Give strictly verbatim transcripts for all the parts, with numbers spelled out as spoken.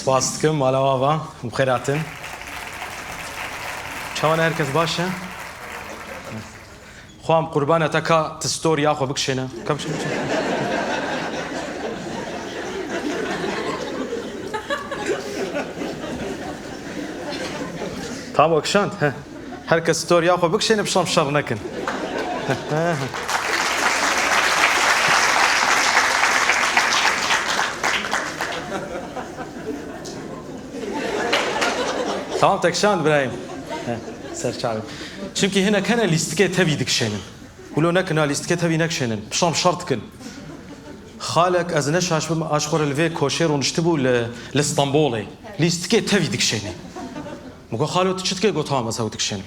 Spas dikim, mala we ava, bi xêr hatin. Çawa ne, her kes baş e? Xwam qurbana te, ka ti story ya xwe bikişêne. Ka bikişêne, bikişêne. Tamam, o kişand, he. Her kes story ya xwe bikişêne, pişan şer nekin. Tamam, te kişand birayim. He, ser çavê. Çimkî hinek hene lîstikê tevî dikişênin. Wilo nekin ha, lîstikê tevî nekişênin. Pişan şer dikin. Xalek, ez ne şaş bim, aş xwe re li vê koşê rûniştibû li, li Stenbolê. Lîstikê tevî dikişênê. Min got, "Xalo, tu çi dikê?" Got, "Tamam, ez hew dikişênim."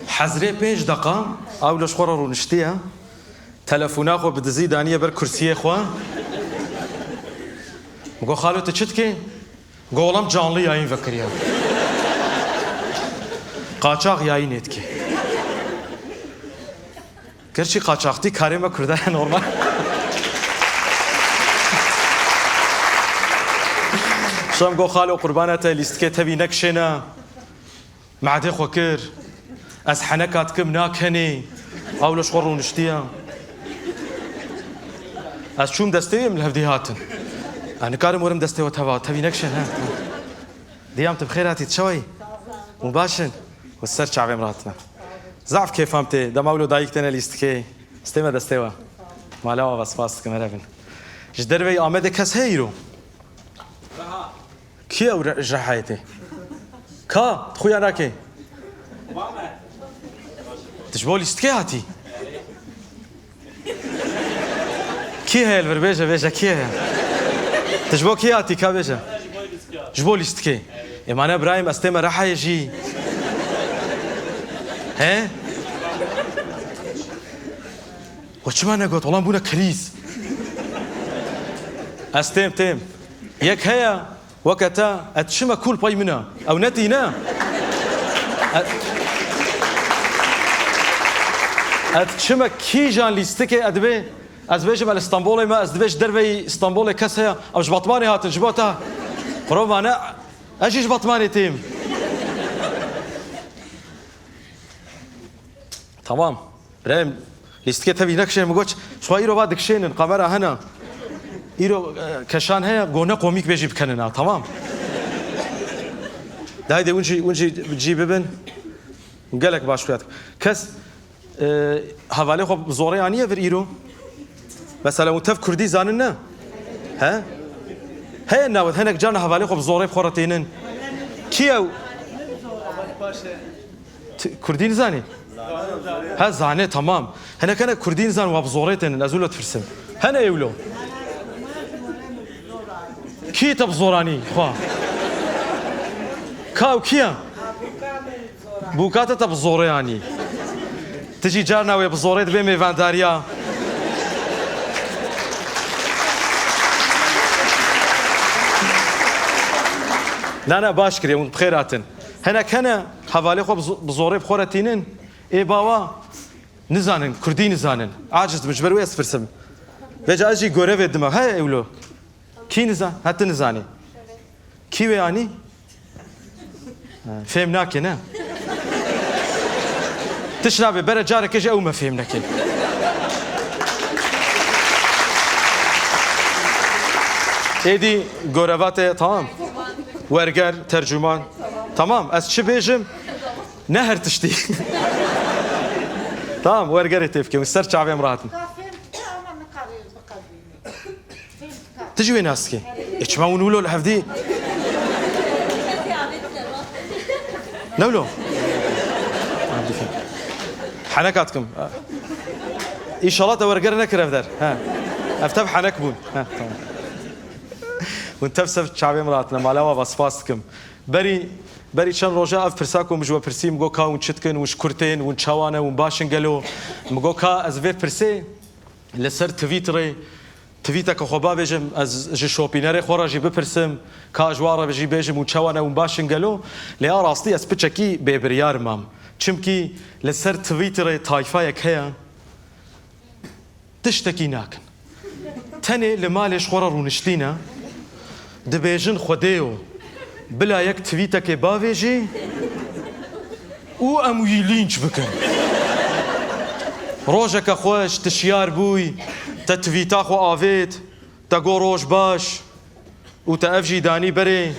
Hezrê pênc deqa, ew li ji xwe re rûniştiye. Telefona xwe bi dizî daniye ber kursiyê xwe. Min got, "Xalo, tu çi dikê?" Got, "Welam canlı yayın vekiriye." Qaçax yayînê dikê. Gerçî qaçaxtî karê me Kurda ye, normal. Şam got, "Xalo, qurbana te, lîstikê tevî nekişêne." Madê xwe kir. Ez heneka dikim, nakenê. Ew li ji xwe rûniştiye. Ez çûm destê wê, em li hevdî hatin. Ez nikarim werim destê we teva, tevî nekişên, he. Diyam, tu bi xêr hatî, çawa yî? Hûn baş in? Hûn ser çavê min hatine. Zaf kêfam tê, dema wilo dayik têne lîstikê. Stê me destê we. Mala we ava, spas dikim, here bin. Ji derveyî Amedê kes heye îro? Kî ew re-, ji Rehayê tê? Ka, xuya nake. Tu ji bo lîstikê hatî? Kî heye li vir bêje, bêje kî heye? Tu ji bo kî hatî, ka bêje? Ji bo lîstikê. Ê mane birayim, ez tême Rehayê jî. He? We çima negot? Welam bûne krîz. Ez têm, têm. Yek heye, weke te, ez diçime kul pay min e. Ew ne tîne? E-, ez diçime kîjan lîstikê, ez dibê, ez dibêjim, ez li Stenbolê me, ez dibê ji derveyî Stenbolê kes heye, ew ji Batmanê hatin, ji bo te. Qurban vane, ez jî ji Batmanê têm. Tamam. Birayim, lîstikê tevî nekişên, min got, "Ji xwe îro va dikişênin, kamera hene. Îro, e, keşan heye, go ne komîk bê jî bikenin ha, tamam." Dayê de hûn jî, hûn jî cî bibin. Hûn gelek baş xuya dikin. Kes, e, hevalê xwe bi zorê aniye vir îro? Mesela hûn tev kurdî zanin ne? He? Heye navê, hinek carna hevalê xwe bi zorê bi xwe re tênin. Kî ew? T-, Kurdî nizanî? He, zanê, tamam. Hinek, hinek Kurdî nizan, wa bi zorê tênin, ez wilo dipirsim. Hene ewlo. Kî te bi zoranî, xwa? Ka û kî ye? Bûka te, te bi zorê anî. Tu jî carna wê bi zorê dibê mêvandariya. Na, na, baş kiriye, hûn bi xêr hatin. Hinek hene hevalê xwe bi zo-, bi zorê bi xwe re tînin. Ê bawa nizanin, kurdî nizanin. Aciz dibin, ji ber wê ez pirsim. Vêca ez jî gorevê dime. He ewlo. Kî nizan? He, tu nizanî. Kî wê anî? Ha, fêm nake, ne? Tiş nabe, bere careke jî ew me fêm neke. Êdî gorevate, tamam. Werger, tercüman. Tamam, ez çi bêjim? Ne her tiştî. Tamam, wergerê tê bike, ser çavê min rahat in. Tu jî wê nas dikî? Ê, çima hûn wilo li hevdî? Ne wilo? Heneka dikim. Înşallah te werger nekir ev der. He. Ev tev henek bûn. He, tamam. Hûn tev ser çavê min hatine. Mala we ava, spas dikim. Berî, berî çend roja ev pirsa ku min ji we pirsî, min got, "Ka hûn çi dikin? Hûn ji kur tên? Hûn çawa ne? Hûn baş in gelo?" Min got, "Ka ez vê pirsê li ser Twitterê, tweeteke xwe bavêjim, ez ji şopînerê xwe re jî bipirsim, ka ji wan re jî bêjim, hûn çawa ne? Hûn baş in gelo?" Lê a rastî ez piçekî bêbiryar mam. Çimkî li ser Twitterê tayfayek heye, tiştekî nakin. Tenê li malê ji xwe re rûniştîne, dibêjin, "Xwedêyo, Bila yek twîtekê bavêjî û em wî lînç bikin. Rojeke xweş, tu şiyar bûy, te twîta xwe avêt, te got roj baş û te ev jî danî berê.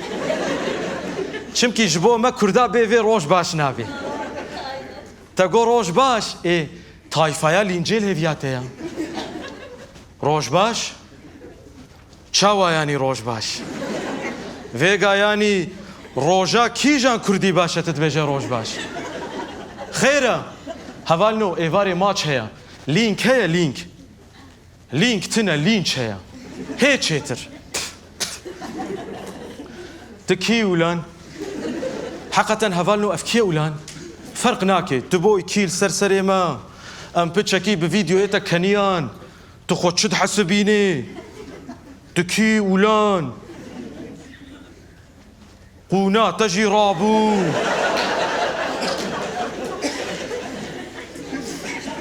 Çimkî ji bo me Kurda bê vê roj baş nabê. Te got roj baş, ê tayfaya lîncê li hêviya te ya. Roj baş? Çawa yanî roj baş? Vêga yanî roja kîjan kurdî baş e tu dibêje roj baş? Xêr e. Hevalno, êvarê maç heye. Lînk heye, lînk. Lînk tine, lînç heye. Hê çêtir. Tu kî ulan? Heqeten hevalno ev kî ye ulan? Ferq nake. Tu boy kî li ser serê me. Em piçekî bi vîdyoyê te keniyan. Tu xwe çi dihesibînî? Tu kî ulan? Qûna te jî rabû.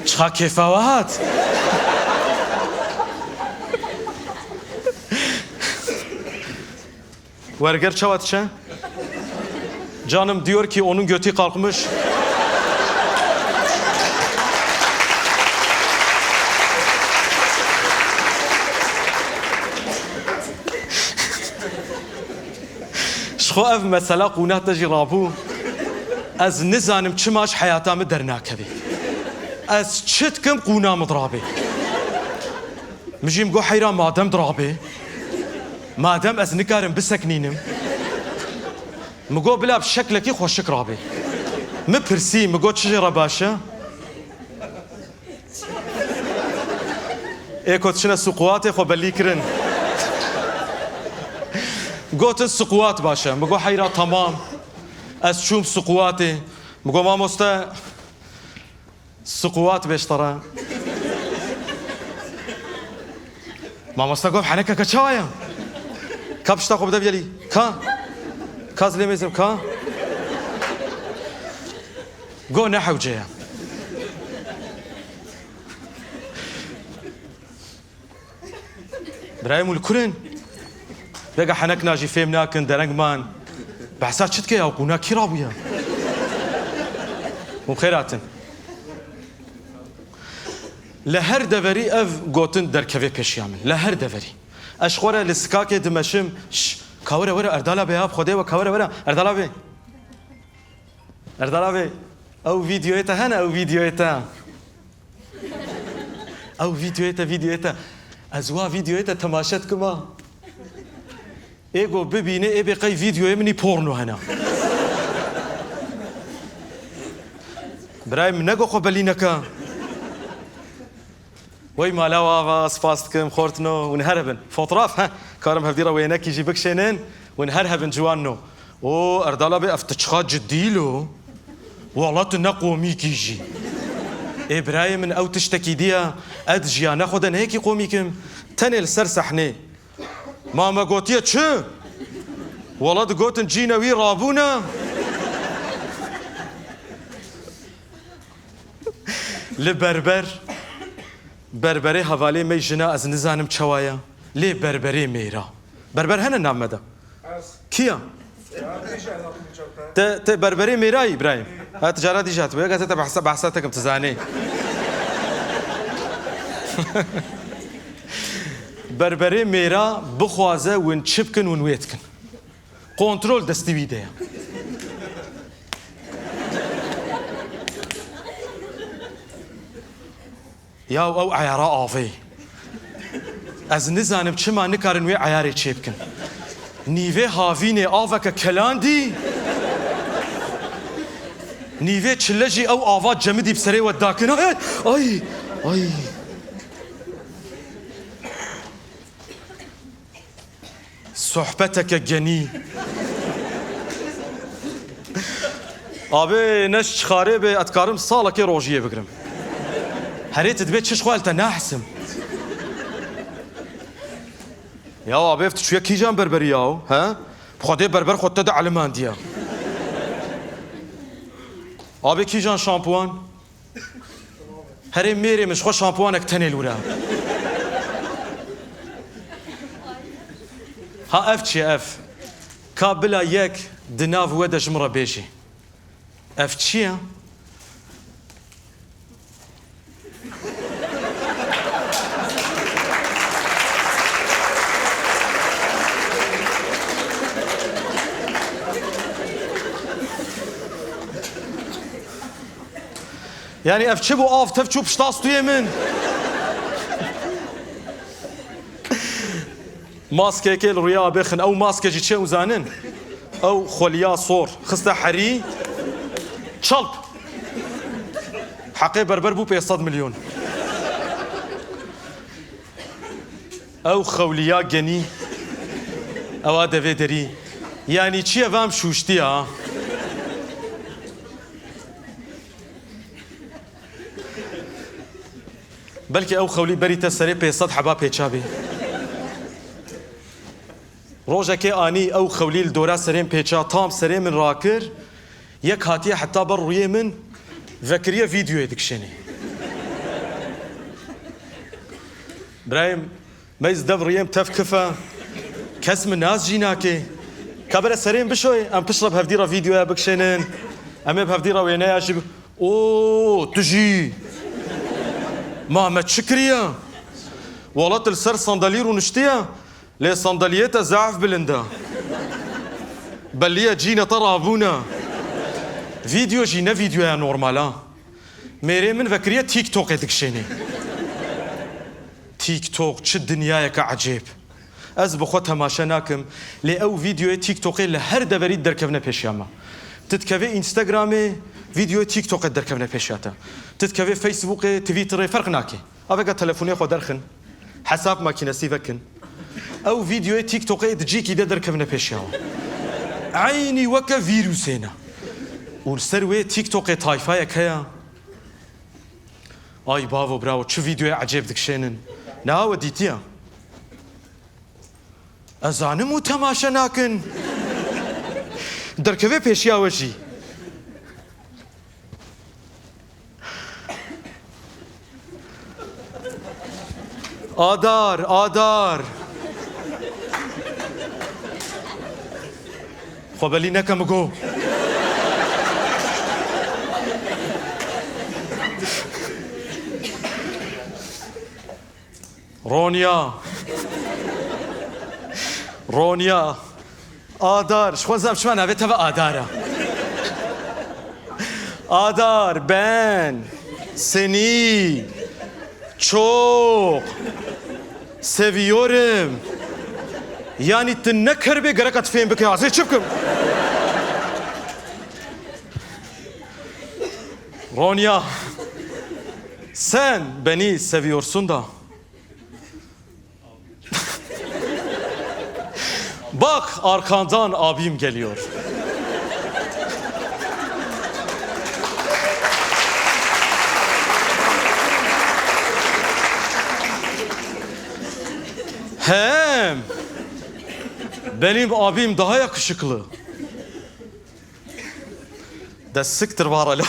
Çiqa kêfa we hat. Werger çawa diçe? Canım diyor ki onun götü kalkmış. Ji xwe ev mesela qûna te jî rabû. Ez nizanim çima ji heyata min dernakevê. Ez çi dikim qûna min dirabê. Min jî min got heyra madem dirabê, madem ez nikarim biseknînim, min got bila bi şeklekî xweşik rabê. Min pirsî, min got çi jê re baş e? Ê ku diçine siqwatê xwe belî kirin. Gotin siqwat baş e. Min got heyra temam. Ez çûm siqwatê. Min got mamoste, siqwat bêj te re. Mamoste got, henekeke çawa ye? Ka pişta xwe bide viyelî. Ka? Ka zilê mêzim ka? Got ne hewce ye. Birayê min li kur in? Vêga henekna jî fêm nakin, dereng man. Behsa çi dike ya, qûna kî rabûye? Hûn xêr hatin. Li her deverî ev gotin derkeve pêşiya min. Li her deverî. Ez ji xwe re li sikakê dimeşim, şş, ka were were Erdal abi ya, bi Xwedê we ka were were Erdal abi. Erdal abi, ew vîdyoyê te hene, ew vîdyoyê te. Ew vîdyoyê te, vîdyoyê te. Ez wa vîdyoyê te temaşe dikim ha. Ê go bibîne, ê bê qey vîdyoyê min î porno hene. Birayê min nego xwe belî neke. Wey mala we ava, spas dikim, xortno, hûn her hebin. Fotograf, he, karim hevdî re wênekî jî bikişênin, hûn her hebin ciwanno. O, Erdal abi, ev tu çiqa cidî lo? Wala tu ne komîkî jî. Ê birayê min, ew tiştekî diya, ez jiyane xwe de ne yekî komîk im. Tenê li ser sehnê. Ma me gotiye çi? Wala digotin cîne wî rabûne. Li berber, berberê hevalê me jina ez nizanim çawa ye. Lê berberê mêra. Berber hene nav me de? Kî ya? Te, te berberê mêra yî, Îbrahîm? Ha, tu cara dî jî hatibû. Yeka te, te behsa, behsa te kim, tu zanî. Berberê mêra bixwaze win çi bikin, win wê dikin. Kontrol destî wî de ye. Ya ew eyara avê. Ez nizanim çima nikarin wê eyarê çêbikin. Nîvê havînê aveke kelandî, nîvê çile jî ew ava cemidî bi serê we dakin. Ay, ay, ay. Sohbeteke genî. Abi, ne ji çixarê be, ez dikarim salekê rojiyê bigirim. Herê tu dibê çi ji xwe li te nahisim. Ya abi, ev tu çûye kîjan berberî ya, he? Bi Xwedê berber xwe te de elimandiye. Abi, kîjan şampuan? Herê mêrê min, ji xwe şampuanek tenê li wir e. Ha, ev çi ye ev? Ka bila yek di nav we de ji min re bêjî. Ev çi ye? Yanî ev çi bû, av tev çû pişta stûyê min? Maskekê li rûya bêxin, ew maske jî çi ye hûn zanin? Ew xweliya sor, xiste herî, çalp. Heqê berber bû pênc sed milyon. Ew xewliya genî, ewa devê derî. Yanî çi ye vam şûştiya? Belkî ew xewlî berî te serê pênc sed heba pêça bî. Rojekê anî ew xewlî li dora serên pêça tam serê min rakir, yek hatiye heta ber rûyê min, vekiriye vîdyoyê dikişênê. Birayê min, me ez dev riyêm tev kif e. Kes min nas jî nake. Ka bere serên bişoyê, em piştre bi hevdî re vîdyoya bikişênin. Em ê bi hevdî re wêneya jî bi-, Oo, tu jî. Ma me çi kiriye? Wala tu li ser sandalî rûniştiye. Lê sandaliyê te zaf bilind e. Belliye cîne te rabûne. Vîdyo jî ne vîdyoya normal a. Mêrê min vekiriye TikTokê dikişênê. TikTok çi dinyayeke ecêb. Ez bi xwe temaşe nakim, lê ew vîdyoyê TikTokê li her deverî derkevine pêşiya me. Tu dikevê Instagramê, vîdyoyê TikTokê derkevine pêşiya te. Tu dikevê Facebookê, Twitterê, ferq nake. Avêka telefonê xwe derxin. Hesab makînesî vekin. Ew vîdyoyê TikTokê di cîkî de derkevine pêşiya we. Eynî weke vîrusê ne. Û li ser wê TikTokê tayfayek heye. Ay bavo, bravo, çi vîdyoyê ecêb dikişênin. Niha we dîtiye? Ez zanim û temaşe nakin. Derkeve pêşiya we jî. Adar, adar. Xwe belî neke min go. Ronya. Ronya. Adar. Ji xwe zam çima navê te ve Adar e. Adar, ben, seni, çok, seviyorum. Yanî tu ne keribê gereka tu fêm bike. Ez ê çi bikim? Ronya, sen beni seviyorsun da. Bak, arkandan abim geliyor. Hem benim abim daha yakışıklı. De siktir vara la.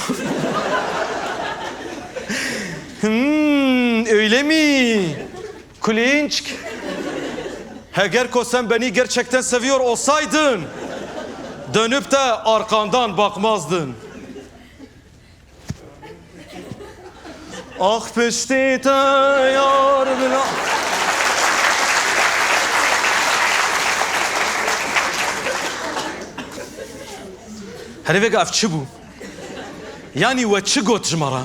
Hmm, öyle mi? Kulinçk. Heger ko sen beni gerçekten seviyor olsaydın, dönüp de arkandan bakmazdın. Ax piştî te yar bila. Herê vêga ev çi bû? Yanî we çi got ji me re?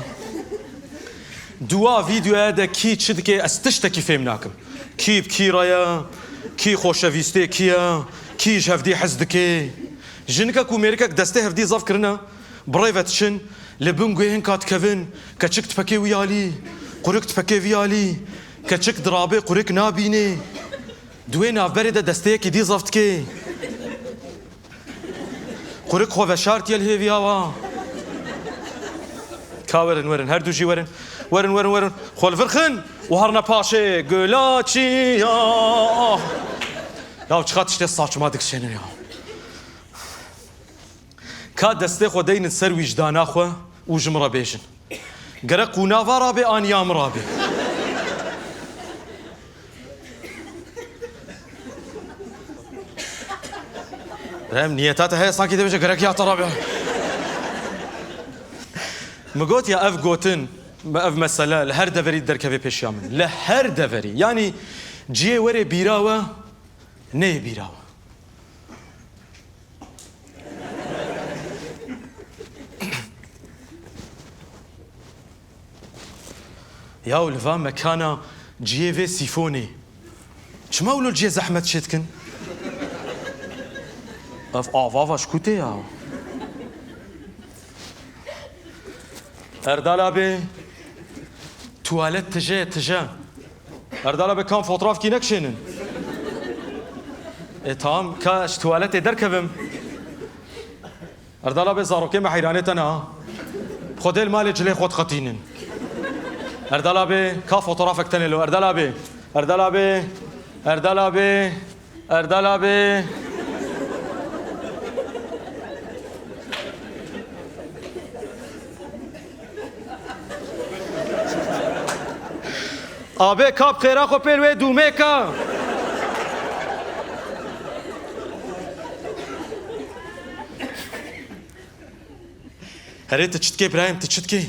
Di wa vîdyoya de kî çi dike, ez tiştekî fêm nakim. Kî bi kî re ye, kî xoşevîstê kî ye, kî ji hevdî hez dike. Jinikek û mêrikek destê hevdî zaf kirine, bi rê ve diçin, li bin guhê hinka dikevin, keçik dipeke wî alî, qurik dipeke vî alî, keçik dirabe qurik nabîne. Di wê navberê de desteyekî dî zaf dike. Qurik xwe veşartiye li hêviya wa. Ka werin, werin, her du jî werin. Werin, werin, werin. Xwe li vir xin û herine paşê gulaçiya. Ya çiqa tiştê saçma dikişênin ya. Ka destê xwe deynin ser wîjdana xwe û ji min re bêjin. Gerek qûna va rabe an ya min rabe. Em niyeta te heye, sankî dibêje gerek ya te rabe. Min got ya ev gotin, ev mesele li her deverî derkeve pêşiya min. Li her deverî. Yanî ciyê were bîra we, neyê bîra we. Yaw li va mekana ciyê vê sîfonê. Çima wilo ciyê zehmet çêdikin? Ev ava va ji ku tê ya? Erdal abi, tuwalet tije, tije. Erdal abi, kam fotoğrafkî nekişênin? E, tamam, ka ji tuwaletê derkevim. Erdal abi, zarokê me heyranê te ne ha. Xwedê li malê cilê xwe diqetînin. Erdal abi, ka fotoğrafek tenê lo. Erdal abi. Erdal abi. Erdal abi. Erdal abi. Abê kap xêra xwe pêl wê dûmê ka. Herê tu çi dikê birayêm, tu çi dikê?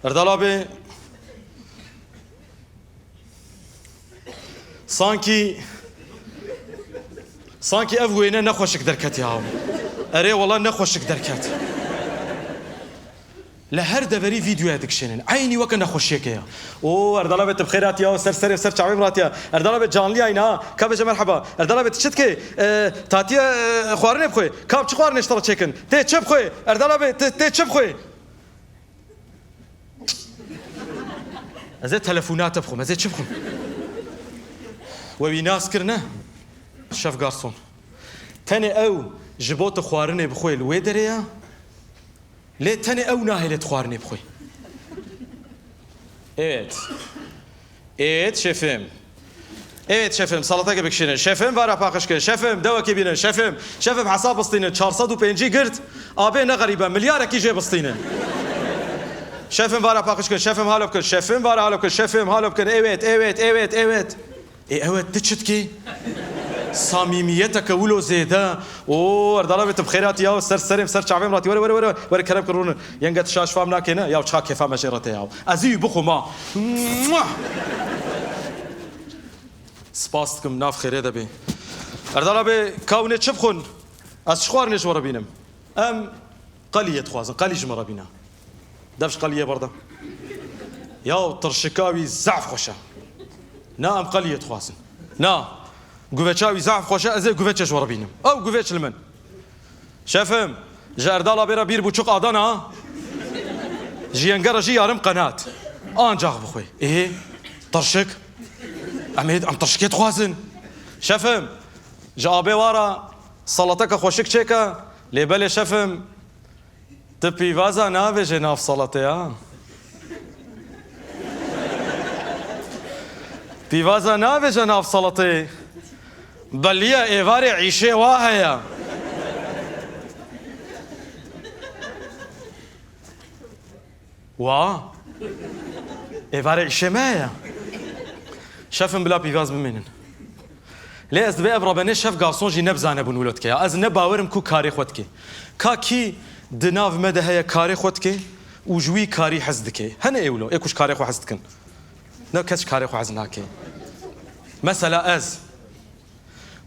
Erdal abi. Sankî, sankî ev wêne nexweşik derket ya. Erê wela nexweşik derket. Li her deverî vîdeoya dikişênin. Eynî weke nexweşiyeke ya. O Erdal abi, tu bi xêr hatiya, ser serê ser çavê min hatiya. Erdal abi, canlî yayna ha. Ka bêje merheba. Erdal abi, tu çi dikê? E, tatiye, e, xwarinê bixwê. Ka çi xwarinê ji te re çêkin? Tê çi bixwê? Erdal abi, tê, tê çi bixwê? Ez ê telefonate bixwim, ez ê çi bixwim? We wî nas kirine? Şef garson. Tenê ew ji bo tu xwarinê bixwê li wê derê ya. Lê tenê ew nahêle tu xwarinê bixwê. Evet. Evet şefim. Evet şefim, salateke bikişînin. Şefim, vara paqij kin. Şefim, dewekî bînin. Şefim, şefim, hesab bistînin. Çar sed û pêncî girt. Abê ne xerîbe, milyarekî jê bistînin. Şefim, vara paqij kin. Şefim, halo bikin. Şefim, vara halo bikin. Şefim, halo bikin. Evet, evet, evet, evet. Ê, evet, tu çi dikî? Samîmiyeteke wilo zêde. O, Erdal abi, tu bi xêr hatî ya, ser serê min, ser çavê min hatî. Were, were, were, were, kerem kir rûnin. Yenge tu şaş fam nakê ne? Ya çiqa kêfa me jê re tê ya. Ez î bixwim ha. Mua! Spas dikim, nav xêrê de bê. Erdal abi, ka hûn ê çi bixwin? Ez çi xwarinê ji we re bînim? Em qeliyê dixwazin, qelî ji me re bîne. Dev ji qeliyê berde. Yaw tirşika wî zehf xweş e. Na, em qeliyê dixwazin. Na, guveça wî zehf xweş e, ez ê guveçê ji we re bînim. Ew guveç li min. Şefim, ji Erdal abê re bir buçuk Adana, ji yenge re jî yarım kanat. Ancax bixwê. Ê, tirşik. Em ê, em tirşikê dixwazin. Şefim, ji abê wa re salateke xweşik çêke. Lê belê şefim, tu pîvaza navêje nav salatê ha. Pîvaza navêje nav salatê. Beliya êvarê îşê wa heye. Wa? Êvarê îşê me heye. Şefim bila pîvaz bimînin. Lê ez dibê ev rebenê şef garson jî nebizane bûn wilo dike ya. Ez ne bawerim ku karê xwe dike. Ka kî di nav me de heye karê xwe dike û ji wî karî hez dike. Hene ê wilo, ê ku ji karê xwe hez dikin. Ne kes ji karê xwe hez nake. Mesela ez.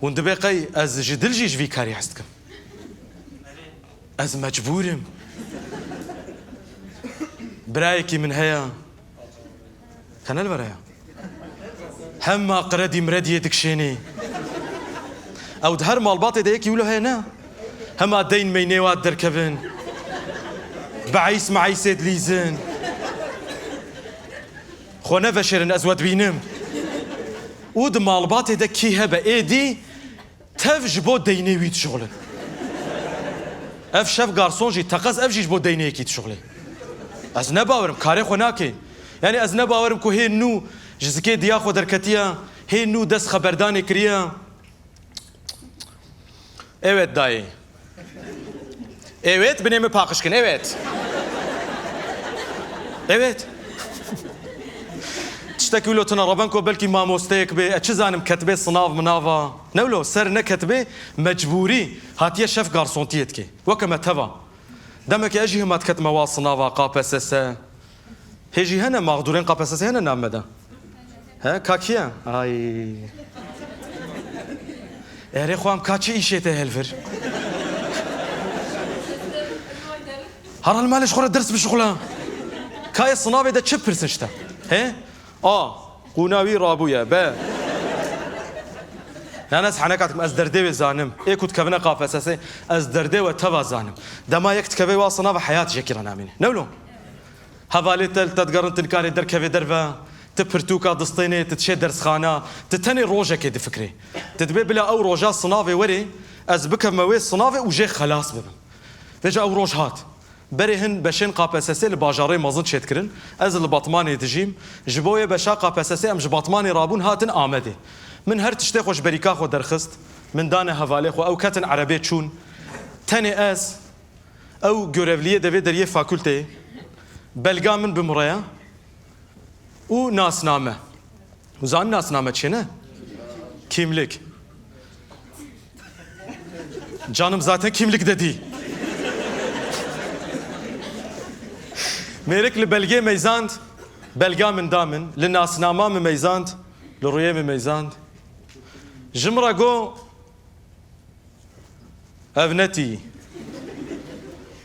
Hûn dibê qey ez ji dil jî ji vî karî hez dikim? Ez mecbûr im. Birayekî min heye. Ka ne li vir heye? Hema qredî mirediyê dikişênê. Ew di her malbatê de yekî wilo heye ne? Hema deyn meynê wa derkevin. Beîs meîsê dilîzin. Xwe neveşêrin, ez we dibînim. Û di malbatê de kî hebe êdî tev ji bo deynê wî dişuxulin. Ev şef garson jî, teqez ev jî ji bo deynê yekî dişuxulê. Ez ne bawerim, karê xwe nake. Yanî ez ne bawerim ku hê nû ji zikê diya xwe derketiye, hê nû dest xeberdanê kiriye. Evet dayê. Evet, binê min paqij kin, evet. Evet. Tiştekî wilo tune reben ku belkî mamosteyek bê, ez çi zanim ketibê sınav minava. Ne wilo, ser neketibê, mecbûrî hatiye şef garsontiyê dikê. Weke me teva. Demekê ez jî hima diketime wa sınava K P S S. Hê jî hene, mağdurên K P S S hene nav me de. He, ka kî ye? Ay. Erê xwe em ka çi îşê te helvir? Hara li malê ji xwe re ders bişixula. Ka yê sınavê de çi pirsin işte? He? A. Qûna wî rabûye. B. Nane, ez heneka dikim, ez derdê wê zanim. Ê ku dikevine K P S S, ez derdê we teva zanim. Dema yek dikeve wa sınava heyat jekî re namîne. Ne wilo? Hevalê te li te digerin, tu nikarê derkevê derve, tu pirtûka distênê, tu dişê dersxana, tu tenê rojekê difikirê. Tu dibê bila ew roja sinavê werê, ez bikevme wê sinavê û jê xelas bibim. Vêca ew roj hat. Berê hin beşên K P S S li bajarê mezin çêdikirin, ez li Batmanê dijîm, ji bo yê beşa K P S S em ji Batmanê rabûn hatin Amedê. Min her tiştê xwe ji berîka xwe derxist, min dane hevalê xwe, ew ketin erebê çûn. Tenê ez, ew görevliyê devê deriyê fakulteyê, belga min bi min re ye û nasname. Hûn zanin nasname çi ne? Kimlik. Canım zaten kimlik dedi. Mêrik li belgê meyzand, belga min da min, li nasnama min meyzand, li rûyê min meyzand. Ji min re got, Ev ne tî.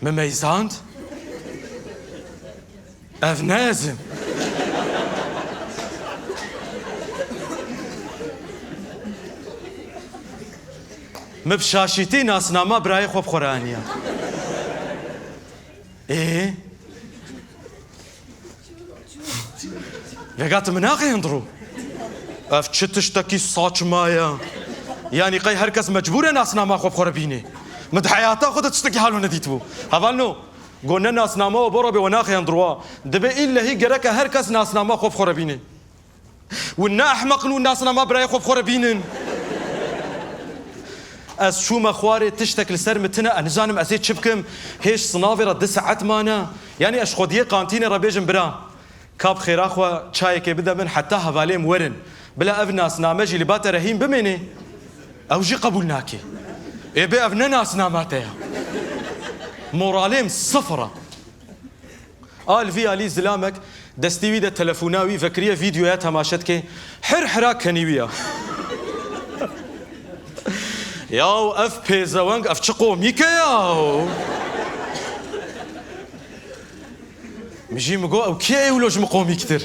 Min meyzand. Ev ne ez im. Min bi şaşîtî nasnama birayê xwe bi xwe re aniya. Ê? Vêga tu min naxê hundirû. Ev çi tiştekî saçma ye? Yanî qey her kes mecbûr e nasnama xwe bi xwe re bîne? Min di heyata xwe de tiştekî halo nedîtibû. Hevalno, go ne nasnama we bo re bê we naxê hundirû. Dibê îllehî gerek e her kes nasnama xwe bi xwe re bîne. Hûn ne ehmeq in û nasnama birayê xwe bi xwe re bînin. Ez çûme xwarê, tiştek li ser min tine, ez nizanim ez ê çi bikim. Hêj sinavê re du saet mane. Yanî ez ji xwediyê kantînê re bêjim bira, ka bi xêra xwe çayekê bide min heta hevalê min werin. Bila ev nasname jî li ba te re hîn bimêne. Ew jî qebûl nake. Ê bê ev ne nasnama te ya. Moralê min sifir e. A li vî alî zilamek destî wî de telefona wî vekiriye vîdyoya temaşe dike. Hir hira kenî wî ya. Yaw ev pêzeweng, ev çi qomîk e yaw? Min jî min got, ew kî ye ê wilo ji min qomîktir?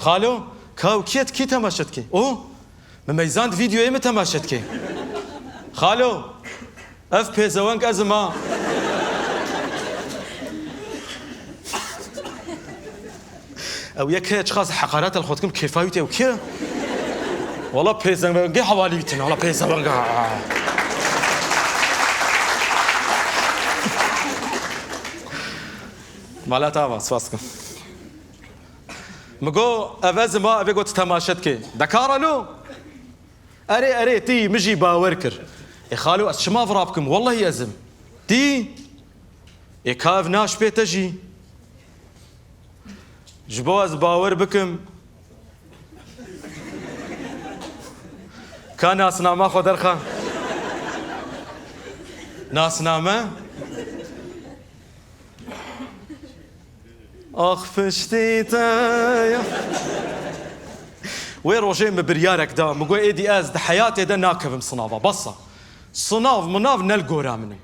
Xalo, ka ew kî ye, tu kî temaşe dikî? O, min meyzand vîdyoyê min temaşe dikî. Xalo, ev pêzeweng ez im ha. Ew yek heye çiqas heqaret li xwe dikim, kêfa wî tê, ew kî ye? Wala pêzewengê hevalî wî tine, wala pêzewenga. Mala te ava, spas dikim. Min got, ev ez im ha, ev ê got temaşe dike. De ka re lo? Erê, erê, tî, min jî bawer kir. Ê xalo, ez çima vira bikim? Wellehî ez im. Tî? Ê ka ev naşpê te jî? Ji bo ez bawer bikim. Ka nasnama xwe derxe. Nasname? Ax piştî te ya. Wê rojê min biryarek da, min got, êdî ez di heyatê de nakevim sinava, bes e. Sinav minav ne li gora min e.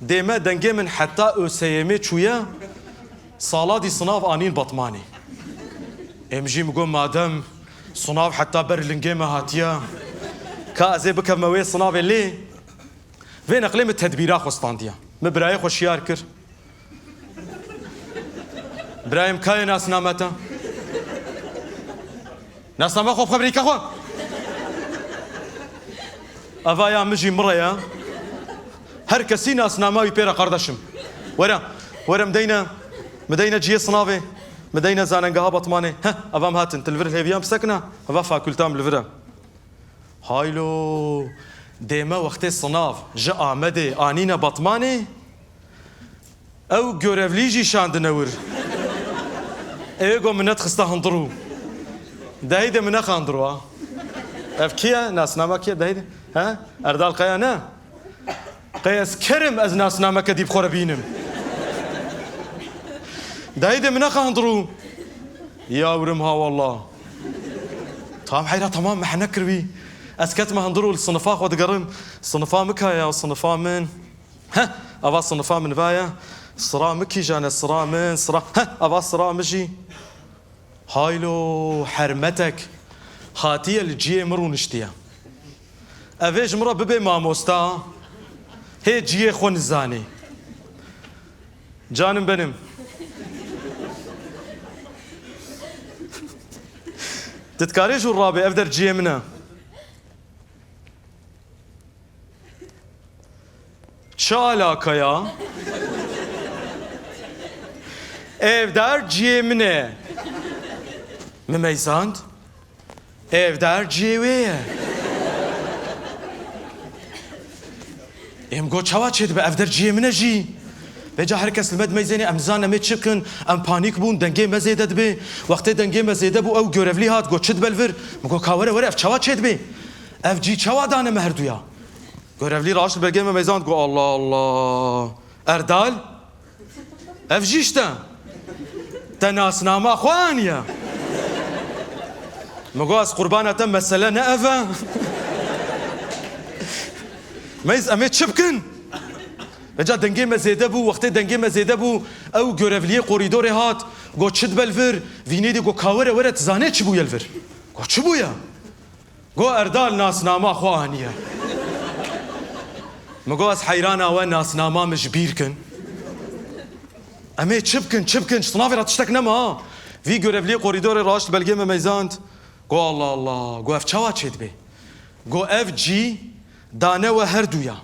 Dê me dengê min heta ÖSYM'ê çûye, sala dî sinav anîn Batmanê. Ê min jî min got, madem sinav heta ber lingê me hatiye, ka ez ê bikevime wê sinavê lê. Vê neqlê min tedbîra xwe standiya. Min birayê xwe şiyar kir. Birayê min, ka ye nasname te? Nasname xwe bi xwe birîke xwe. Eva ya min jî min re ye. Her kesî nasnama wî pê re, qardeşim. Were, were min deyne, min deyne cihê sinavê, min deyne zanengeha Batmanê. Heh, eva em hatin, tu li vir hêviyan bisekine, eva fakulta min li vir e. Haylo, dê me wextê sinav ji Amedê anîne Batmanê, ew görevlî jî şandine wir. Ê go min nedixiste hundirû. Dehî de min nexandiro ha. Ev kî ye? Nasnama kî ye? Dehî de. He? Erdal Kaya ne? Qey ez kerim ez nasnameke dî bi xwe re bînim. Dehî de min nexandiro. Ya wirim ha wallah. Tam heyra tamam me hene kir wî. Ez ketime hundir û li sinifa xwe digerim. Sinifa min ka ye ya sinifa min? Heh, ava sinifa min va ye. Sira min kîjan e, sira min, sira. Heh, ava sira min jî. Haylo, hermetek hatiye li ciyê min rûniştiye. Ev ê ji min re bibe mamosta. Hê ciyê xwe nizanê. Canim benim. Tu dikarî jû rabê, ev der ciyê min e. Çi alaka ya? Ev der ciyê min e. Min meyzand. Ev der ciyê wê ye. Ê min got, çawa çêdibe? Ev der ciyê min e jî. Vêca her kes li me dimeyzêne, em nizanin em ê çi bikin, em panîk bûn, dengê me zêde dibe. Wextê dengê me zêde bû, ew görevlî hat, got, çi dibe li vir? Min got, ka were, were, ev çawa çêdibe? Ev cî çawa dane me herduya? Görevlî raşt li belgê me meyzand, got, Allah Allah. Erdal? Ev jî işte. Te nasnama xwe aniye. Min got, ez qurbana te, mesele ne ev e. Meyz, em ê çi bikin? Vêca dengê me zêde bû, wextê dengê me zêde bû, ew görevliyê korîdorê hat, got, çi dibe li vir? Vînê dî got, ka were, were, tu zanê çi bûye li vir? Got, çi bûye? Got, Erdal nasnama xwe aniye. Min got, ez heyrana we, nasnama min ji bîr kin. Em ê çi bikin, çi bikin, ji sinavê re tiştek nema ha. Vî görevliyê korîdorê raşt belgê me meyzand. Got, Allah Allah, got, ev çawa çêdibe? Got, ev cî dane we herduya.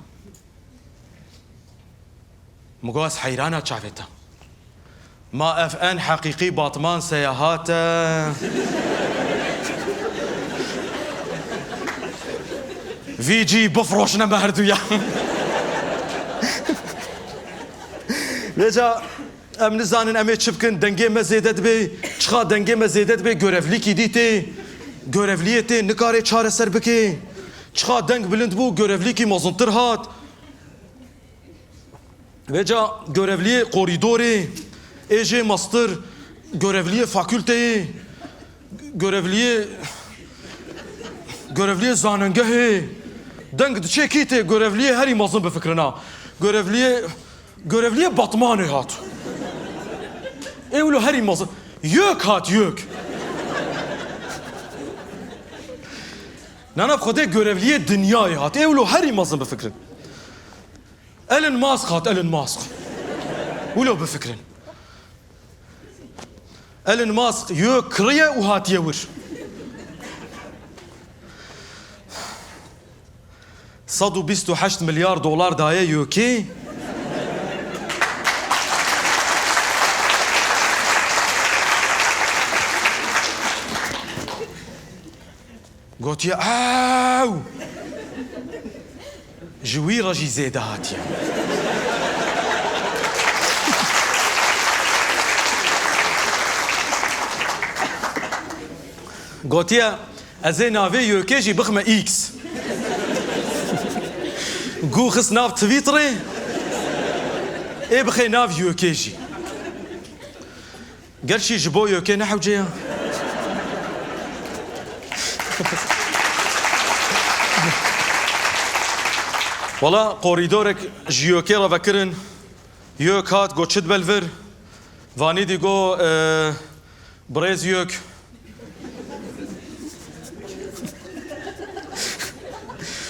Min got, ez heyrana çavê te. Ma ev en heqîqî Batman seyahat e? Vî cî bifroşne me herduya. Vêca em nizanin em ê çi bikin, dengê me zêde dibe, çiqa dengê me zêde dibe, görevlîkî dî tê, görevliyê tê, nikare çareser bike. Çiqa deng bilind bû, görevlîkî mezintir hat. Vêca görevliyê korîdorê, ê jê mestir, görevliyê fakulteyê, görevliyê, görevliyê zanengehê, deng diçe kî tê, görevliyê herî mezin bifikirina. Görevliyê, görevliyê Batmanê hat. Ê wilo herî mezin. Yök hat, yök. Nana bi xwedê görevliyê dinyayê hat. Ê wilo herî mezin bifikirin. Elon Musk hat, Elon Musk. Wilo bifikirin. Elon Musk yök kiriye û hatiye wir. Sed û bîst û heşt milyar dolar daye yökê. Gotiye, ew! Ji wî re jî zêde hatiye. Gotiye, ez ê navê yökê jî bixime X. Gû xist nav Twitterê, ê bixê nav yökê jî. Gerçî ji bo yökê ne hewce ya. Wala korîdorek ji yökê re vekirin. Yök hat, got, çi dibe li vir? Vanî dî got, e, birêz yök.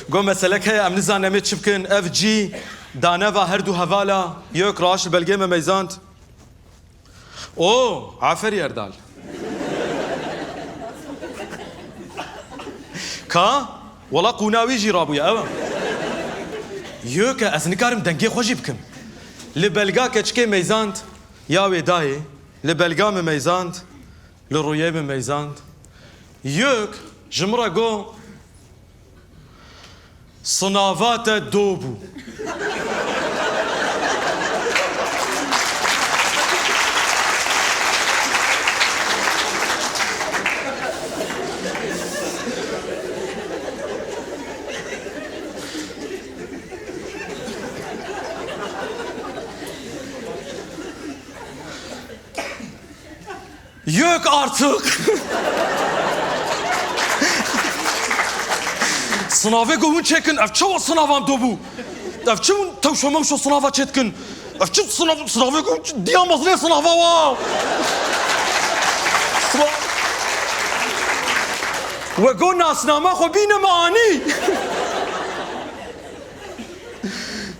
Got, meselek heye, em nizanin em ê çi bikin. Ev cî dane va her du hevala. Yök raşt li belgê me meyzand. O, aferî Erdal. Ka? Wela qûna wî jî rabûye, ew e. Yök e, ez nikarim dengê xwe jî bikim. Li belga keçikê meyzand, ya wê dayê, li belga min meyzand, li rûyê min meyzand. Yök ji min re got, Sinava te do bû. Yok artık. Sinavê ku hûn çêkin, ev çawa sinava em do bû? Ev çi hûn tewşo mewşo sinava çêdikin? Ev çi sinav-, sinavê ku hûn çi diya mezinê sinava wa? Wa-, we got nasnama xwe bîne me anî.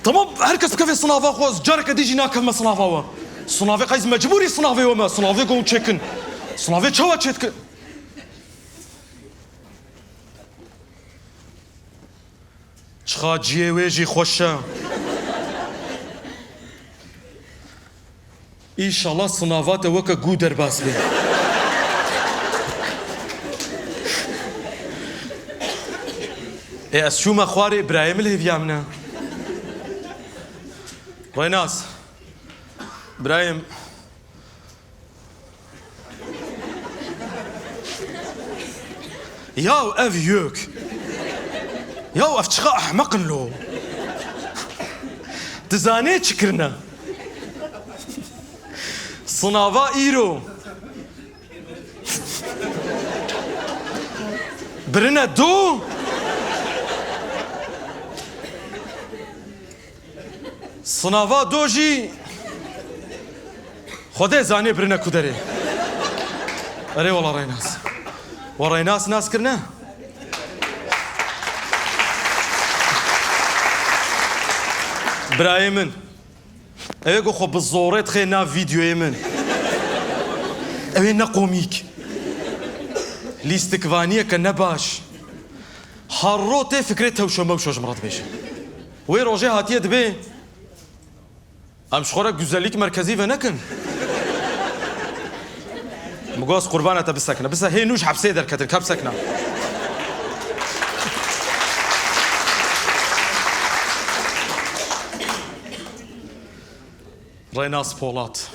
Tamam, her kes bikeve sinava xwe, ez careke dî jî nakevme sinava we. Sinavê qeys mecbûrî sinavê we me, sinavê ku hûn çêkin. Sinavê çawa çêdikin? Çiqa ciyê wê jî xweş e. Înşallah sinava te weke gû derbas bê. Ê, ez çûme xwarê, birayê min li hêviya min e. Rênas. Birayê min. Yaw ev yök. Yaw ev çiqa ehmeq in lo. Dizanê çi kirine? Sinava îro. Birine do. Sinava do jî Xwedê zanê birine ku derê. Erê wela Rênas. We Rênas nas kirine? Birayê min. Ew ê ku xwe bi zorê dixê nav vîdyoyê min. Ew ê ne komîk. Lîstikvaniyeke ne baş. Her ro tê fikrê tewşo mewşo ji min re dibêje. Wê rojê hatiye dibê, em ji xwe re güzellik merkezî venekin. Min got, ez qurbana te bisekine. Bise hê nû ji hepsê derketin, ka bisekine. Rênas Polat.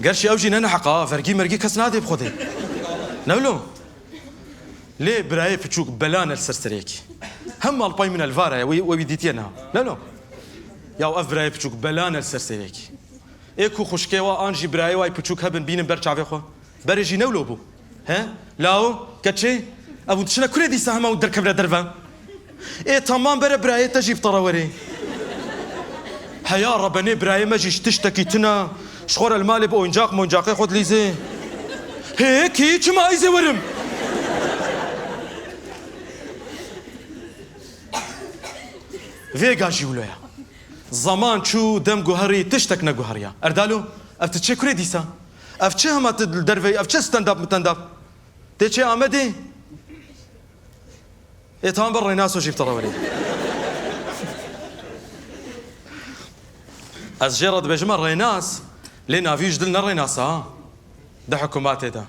Gerçi ew jî ne neheq a, vergî mergî kes nadê bi Xwedê. Ne wilo? Lê birayê piçûk bela ne li ser serêkî. Hem malpay min el vara ye, wê, wê wî dîtiye niha. Ne wilo? Ya ev birayê piçûk bela ne li ser serêkî. Ê ku xwişkê wa an jî birayê wa yî piçûk hebin bînin ber çavê xwe. Berê jî ne wilo bû. He? Lao, keçê, ev hûn diçine kurê dîsa hema hûn derkevine derve? Ê tamam bere birayê te jî bi te re werê. Heya rebenê birayê me jî ji tiştekî tune, ji xwe re li malê bi oyuncak moyuncakê xwe dilîzê. Hê, kî, çima ez ê werim? Vêga jî wilo ye. Zeman çû, dem guherî, tiştek neguheriya. Erdalo, ev tu çê kurê dîsa? Ev çi hema tu li derveyî, ev çi stand-up mitendap? Tê çê Amedê? Ê, tamam be Rênaso jî bi te re werê. Ez jê re dibêjime Rênas, lê navî ji dil ne Rênas e ha. Di hikûmatê de.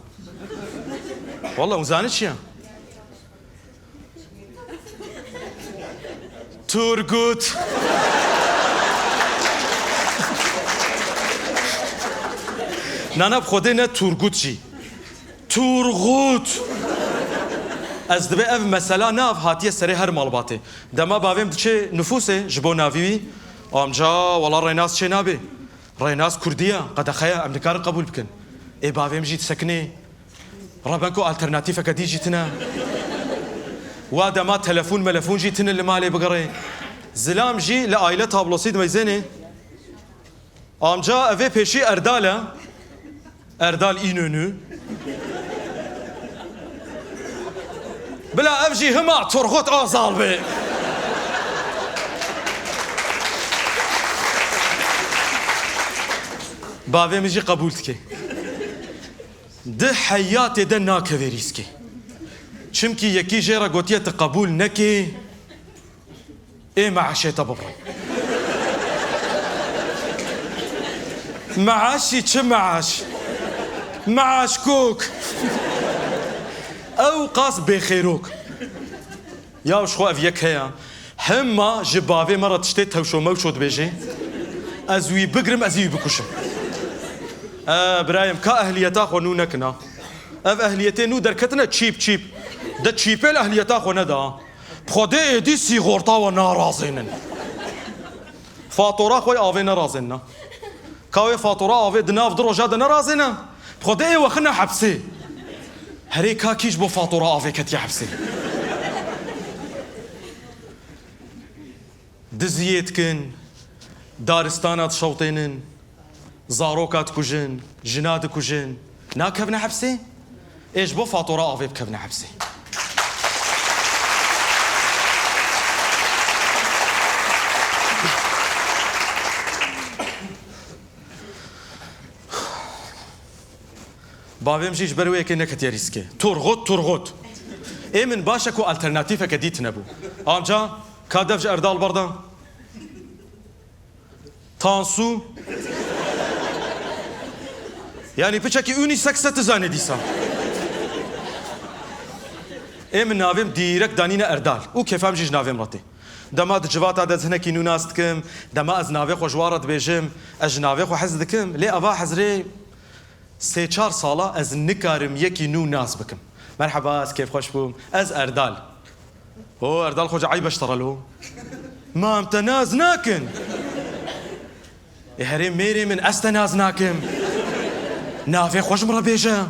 Walla hûn zanî çi ye? Turgut. Nana bi Xwedê ne Turgut jî. Turgut. Ez dibê ev mesela nav hatiye serê her malbatê. Dema bavê min diçê nifûsê ji bo navî wî, amca, wela Rênas çê nabê. Rênas kurdî ye, qedexe ye, em nikarin qebûl bikin. Ê bavê min jî disekinê. Reben ku alternatîfeke dî jî tine. Wa dema telefon melefon jî tine li malê bigerê. Zilam jî li aile tablosî dimeyzênê. Amca evê pêşî Erdal e. Erdal Înönü. Bila ev jî hima Turgut Özal be. Bavê min jî qebûl dike. Di heyatê de nakeve rîskê. Çimkî yekî jê re gotiye tu qebûl nekê, ê meaşê te bibrin. Meaşî çi meaş? Meaşkok. Ew qas bêxêrok. Ya ji xwe ev yek heye. Hema ji bavê me re tiştê tewşo mewşo dibêje. Ez wî bigrim, ez ê wî bikuşim. E, birayê min, ka ehliyeta xwe nû nekina. Ev ehliyetê nû derketine çîp çîp. De çîpê li ehliyeta xwe neda. Bi Xwedê êdî sîxorta we narazênin. Fatora xwe avê nerazênna. Ka wê fatora avê di nav du roja de nerazêne, bi xwe de ê wexine hepsê. Herê ka kî ji bo fatora avê ketiye hepsê? Diziyê dikin, daristana dişewtênin, zaroka dikujin, jina dikujin. Nakevine hepsê? Ê ji bo fatora avê bikevine hepsê. Bavê min jî ji ber wê yekê neketiye rîskê. Turgut, turgut. Ê min baş e ku alternatîfeke dît nebû. Anca ka dev ji Erdal berda. Tansu. Yanî piçekî unisex e, tu zanî dîsa. Ê min navê min dîrek danîne Erdal. Û kêfa min jî ji navê min re tê. Dema di civata de ez hinekî nû nas dikim, dema ez navê xwe ji wan re dibêjim, ez ji navê xwe hez dikim. Lê eva hezrê sê çar sala ez nikarim yekî nû nas bikim. Merheba, ez kêfxweş bûm. Ez Erdal. O, Erdal Xoca, eyb e ji te re lo. Ma em te nas nakin. Ê herê mêrê min, ez te nas nakim. Navê xwe ji min re bêje.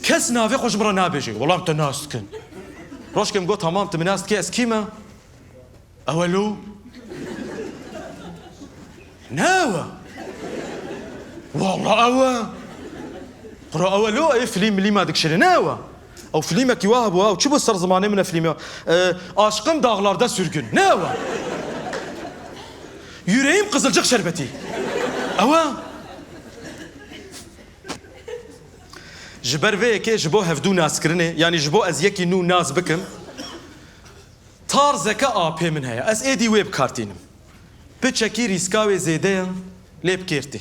Kes navê xwe ji min re nabêje. Wela em te nas dikin. Rojkê min got, tamam, tu min nas dikî, ez kî me? Ew e lo? Ne ew e. Wala ew e. Qura ew e lo, ê filîm milîma dikişîne. Ne ew e. Ew filîmekî wa hebû, ew çi bû ser zimanê min e filîmê. E, Aşkım Dağlarda Sürgün. Ne ew e. Yüreğim Kızılcık Şerbeti. Ew e. Ji ber vê yekê ji bo hevdû naskirinê, yanî ji bo ez yekî nû nas bikim, tarzeke apê min heye. Ez êdî wê bi kar tînim. Piçekî rîska wê zêde ye, lê bi kêr tê.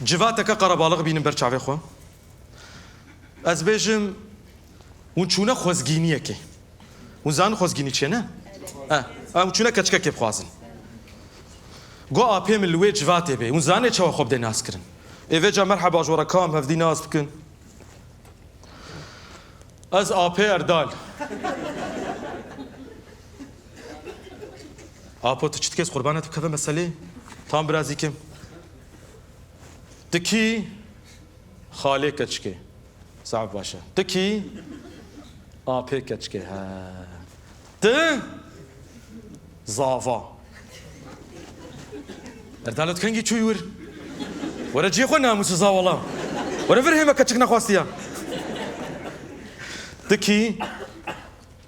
Civateke qerebalix bînim ber çavê xwe. Ez bêjim, hûn çûne xwezgîniyekê. Hûn zanin xwezgînî çi ye, ne? E, em çûne keçikekê bixwazin. Go apê min li wê civatê bê. Hûn zanê çawa xwe bidê naskirin. Ê vêca merheba ji we re ka em hevdî nas bikin. Ez apê Erdal. Apo, tu çi dikê, ez qurbanet bikeve meselê? Tam birazîkim. Tu kî? Xalê keçikê. Zaf baş e. Tu kî? Apê keçikê, he. Tu? Zava. Erdal, tu kengî çûyî wir? Were cihê xwe, namûsiza wala. Were vir, hê me keçik nexwastiya. Tu kî?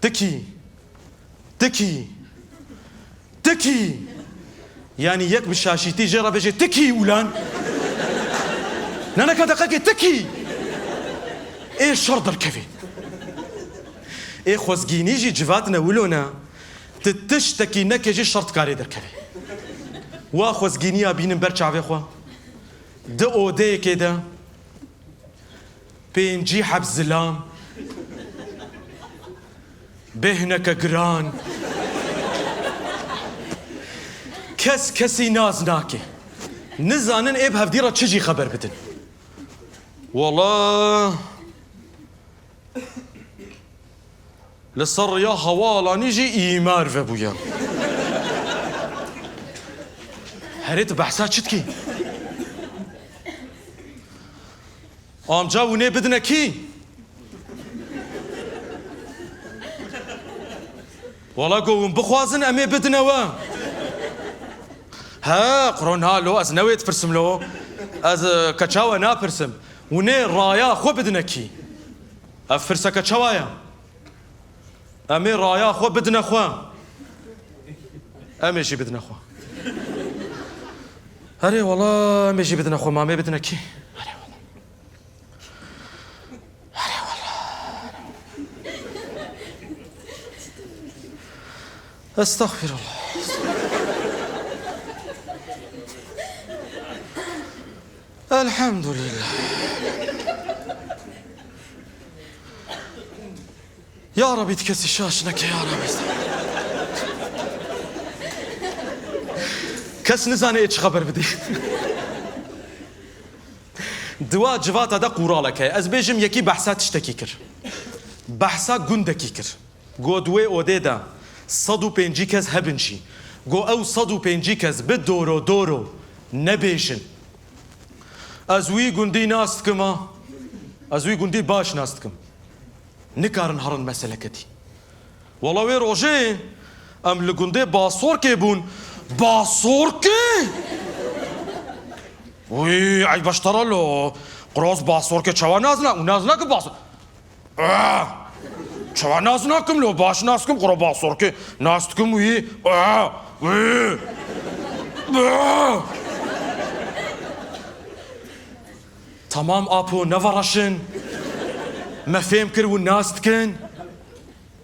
Tu kî? Tu kî? Tu kî? Yanî yek bi şaşîtî jê re bêje, tu kî ulan? Naneka deqekê, tu kî? Ê şer derkevê. Ê xwezgînî jî civat ne wilo ne. Tu tiştekî neke jî şer dikarê derkevê. Wa xwezgîniya bînin ber çavê xwe. Di odeyekê de pêncî heb zilam, bêhneke giran. Kes kesî nas nake. Nizanin ê bi hevdî re çi jî xeber bidin. Wala. Li ser riya hewalanî jî îmar vebûye. Herê tu behsa çi dikî? Amca hûn ê bidine kî? Wala go hûn bixwazin em ê bidine we. He, quro na lo, ez ne wê dipirsim lo. Ez, e, keça we napirsim. Hûn ê raya xwe bidine kî? Ev pirseke çawa ye? Em ê raya xwe bidine xwe. Em ê jî bidine xwe. Erê wala, em ê jî bidine xwe, ma em ê bidine kî? Erê wala. Erê wala. Estexfirullah. Elhamdülillah. Ya Rabî, tu kesî şaş neke, ya Rabî. Kes nizane ê çi xeber bidî. Di wa civata de qûralek heye. Ez bêjim, yekî behsa tiştekî kir. Behsa gundekî kir. Got, wê odê de sed û pêncî kes hebin jî, Go ew sed û pêncî kes bi doro doro nebêjin. Ez wî gundî nas dikim ha. Ez wî gundî baş nas dikim. Nikarin herin meseleke dî. Wela wê rojê em li gundê Basorkê bûn. Basorkê? Wî, ey beştera lo. Qura ez Basorkê çawa nas na-, û nas nakim Basor-, Ah! Çawa nas nakim lo, baş nas dikim, qura Basorkê nas dikim wî. Ah! Wî! Ah! Tamam apo, nevereşin. Me fêm kir û nas dikin.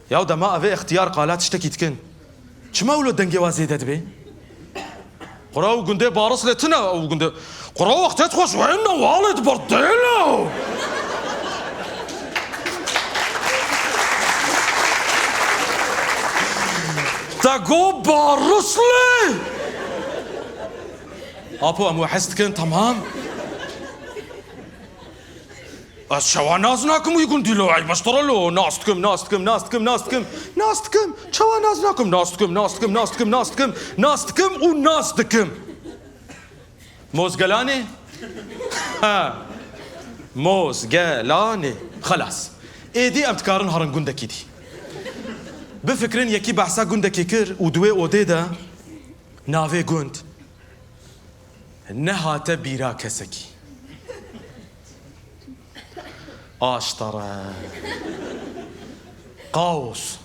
Ya dema ev ê extiyar qala tiştekî dikin. Çima wilo dengê wa zêde dibe? Qura ew gundê Baris lê tune ew gundê. Qura wextê xweş wê newalê di berdêle. Te go Baris lê. Apo em we hez dikin, tamam. Ez çawa nas nakim wî gundî lo, ey beştera lo, nas dikim, nas dikim, nas dikim, nas dikim, nas dikim, çawa nas nakim, nas dikim, nas dikim, nas dikim, nas dikim, nas dikim û nas dikim. Mozgelanê? Ha. Mozgelanê. Xelas. Êdî em dikarin herin gundekî dî. Bifikirin yekî behsa gundekê kir û di wê odê de navê gund nehate bîra kesekî. Aştere. Kaos.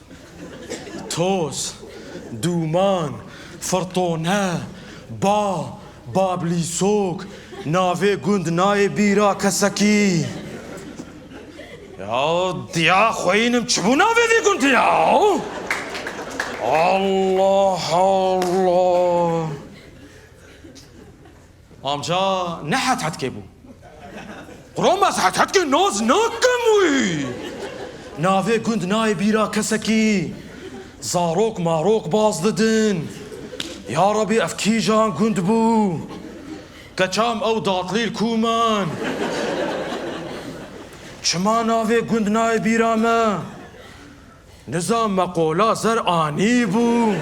Toz. Dûman. Firtone. Ba. Bablîsok. Navê gund nayê bîra kesekî. Ya diya xweyînim çi bû navê vî gundî ya? Allah Allah. Amca ne hethetke bû. Qura ez hethetke nas nakim wî. Navê gund nayê bîra kesekî. Zarok marok baz didin. Ya Rebî ev kîjan gund bû? Keçam ew datlî li ku man? Çima navê gund nayê bîra me? Nizam me qola zer anî bû.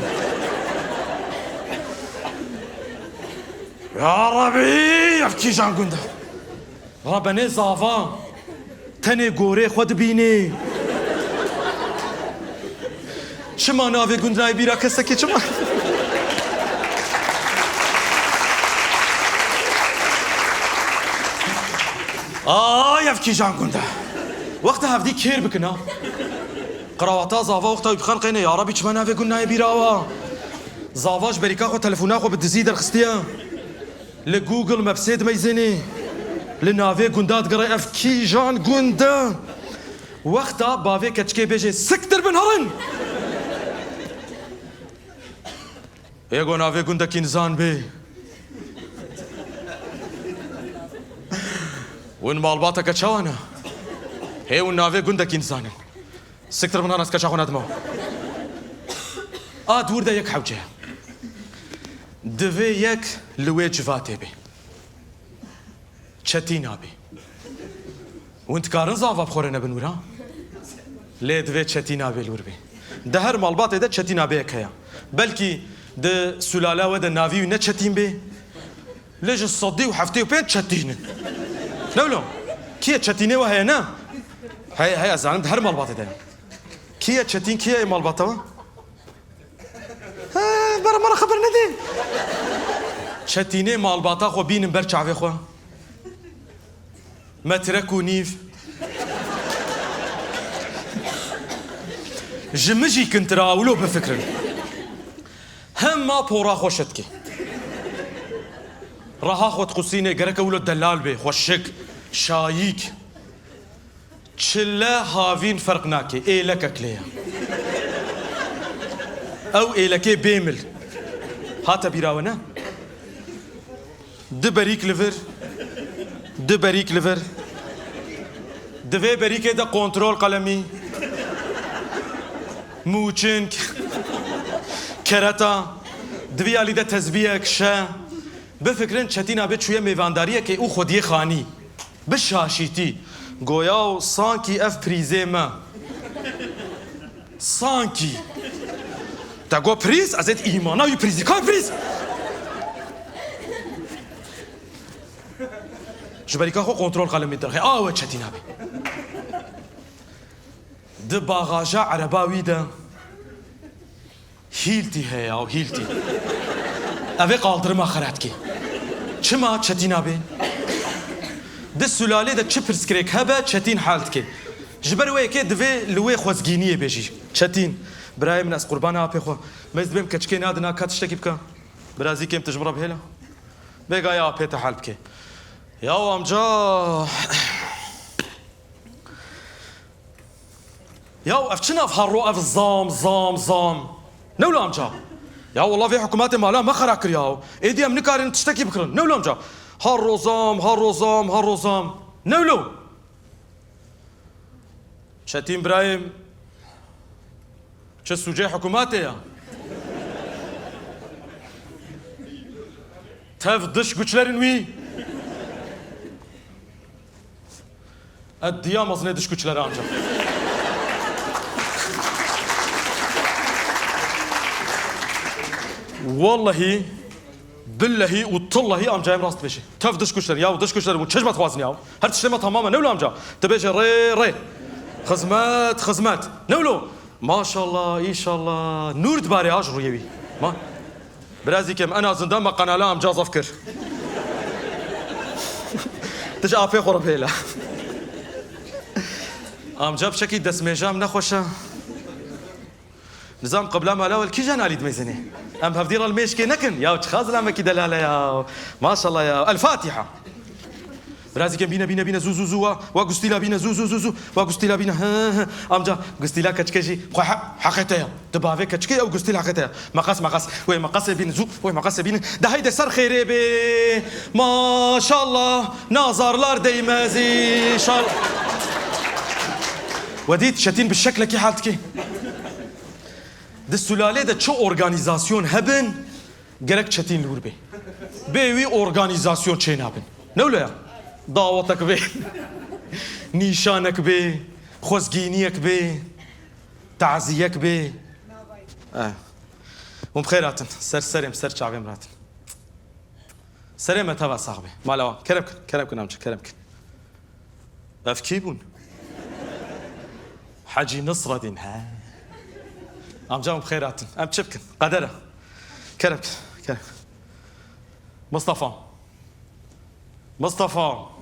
Ya Rebî, ev kîjan gund e? Rebenê zava tenê gorê xwe dibînê. Çima navê gund nayê bîra kesekê, çima? Ay, ev kîjan gund e? Wexta hevdî kêr bikin ha. Qirawata zava wexta wî bixenqêne, ya Rebî çima navê gund nayê bîra wa? Zava ji berîka xwe telefona xwe bi dizî derxistiye. Li Google Mapsê dimeyzênê. Li navê gunda digere ev kîjan gund e? Wexta bavê keçikê bêjê siktir bin herin. Ê go navê gundekî nizan bê. Win malbateke çawa ne? Hê win navê gundekî nizanin. Siktir min nas keça xwe nedima. A dûr de yek hewce. Divê yek li wê civatê bê. Çetîna bê. Hûn dikarin zava bi xwe re nebin wira? Lê divê çetîna bê li wir bê. Di her malbatê de çetîna bê yek heye. Belkî di sulala we de navî wî ne Çetîn bê. Lê ji sedî û heftê û pênc Çetîn in. Ne wilo? Kî ye Çetînê we heye ne? Heye, heye, ez zanim di her malbatê de ye. Kî ye Çetîn, kî ye malbata we? He, bera me re xeber nedê. Çetînê malbata xwe bînin ber çavê xwe. Metrek û nîv. Ji min jî kintir a, wilo bifikirin. Hema pora xwe şetkê. Reha xwe diqusînê, gereke wilo delal bê, xweşik, şayîk. Çile havîn ferq nake, êlekek lê ye. Ew êlekê bêmil. Hate bîra we ne? Du berîk li vir. Du berîk li vir. Di vê berîkê de kontrol qalemî. Mûçink. Kereta. Di vî alî de tezbiyek, şe. Bifikirin Çetîna bê çûye mêvandariyekê û xwediyê xanî. Bi şaşîtî. Goya û sankî ev prîzê me. Sankî. Te got prîz, ez ê îmana wî prîzî. Ka prîz? Ji berî ka xwe kontrol qelemê derxê. A we Çetîn abî. Di bagaja ereba wî de hîltî heye ya, hîltî. Ev ê qaldirima xira dikê. Çima Çetîn abê? Di sulalê de çi pirsgirêk hebe Çetîn hel dikê. Ji ber wê yekê divê li wê xwezgîniyê bêjî. Çetîn, birayê min, ez qurbana apê xwe. Me ez dibêm keçikê nadina ka tiştekî bike. Birazîkêm, tu ji min re bihêle. Bêga ya apê te hel bike. Ya amca. Ya ev çi nav her ro ev zam, zam, zam? Ne wilo amca? Ya wela vê hikûmetê mala me xera kir ya. Êdî em nikarin tiştekî bikirin. Ne wilo amca? Her ro zam, her ro zam, her ro zam. Ne wilo? Çetîn birayê min, çi sûcê hikûmetê ya? Tev dış güçlerin wî. E diya mezinê dış güçleri amca. Wallahî, billehî û tillehî amcayê min rast dibêje. Tev dış güçleri, ya dış güçleri bûn çeşme dixwazin ya. Her tiştê me tamam e, ne wilo amca? Dibêje rê, rê. Xizmet, xizmet. Ne wilo? Maşallah, înşallah. Nûr dibarê ha ji rûyê wî. Ma. Birazîkêm, en azından me qenala amca zaf kir. Tu ji apê xwe re bihêle. Amca piçekî destmêja min nexweş e. Nizam qibla mala wel kîjan alî dimêzênê? Em hevdî re li mêşkê nekin. Ya çiqa zilamekî delal e ya. Maşallah ya. El Fatiha. Birazîkêm bîne, bîne, bîne, zû, zû, zû, wa, wa gustîla bîne, zû, zû, zû, zû, wa gustîla bîne, he, he, he. Amca, gustîla keçikê jî xwe he-, heqê te ya. Di bavê keçikê ew gustîl heqê te ya. Meqes, meqes, wê meqesê bîne, zû, wê meqesê bîne. De heyde ser xêrê bê. Maşallah, nazarlar değmez inşallah. We dît, Çetîn bi şeklekî hal dikê. Di sulalê de çi organîzasyon hebin, gerek Çetîn li wir bê. Bê wî organîzasyon çênabin. Ne wilo ya? Dawetek bê, nîşanek bê, xwezgîniyek bê, taziyek bê. Eh. Hûn bi xêr hatin. Ser serê min, ser çavê min hatin. Serê me teva sax bê. Mala wan. Kerem kin, kerem kin amca, kerem kin. Ev kî bûn? Hecî Nisredîn, he. Amca, em bi xêr hatin. Em çi bikin? Qeder e. Kerem kin, kerem kin. Mistefa. Mistefa.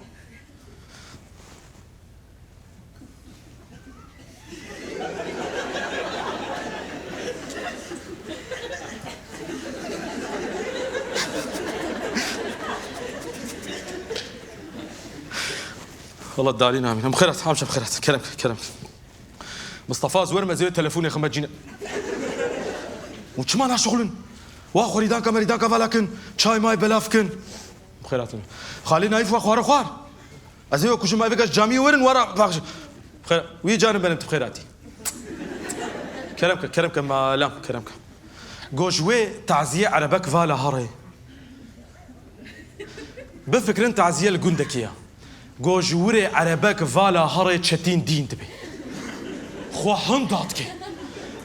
Allah dalî namîn. Em xêrat, hamşem xêrat. Kerem, kerem. Mistefa, ez werim, ez ê telefonê xime cîne. Û çima naşixulin? Wa xwerîdanka merîdanka vala kin, çay may belav kin. Xêrat. Xalî Naîf wa xware xwar. Ez ê wekujim, evê geş camiyê werin, wara baxş. Xêr, wî canim benim tu xêratî. Kerem ke, kerem ke, malam, kerem ke. Go ji wê taziyê erebek vala herê. Bifikirin taziye li gundekî ye. Go ji wirê erebek vala herê Çetîn dîn dibe. Xwe hinda dike.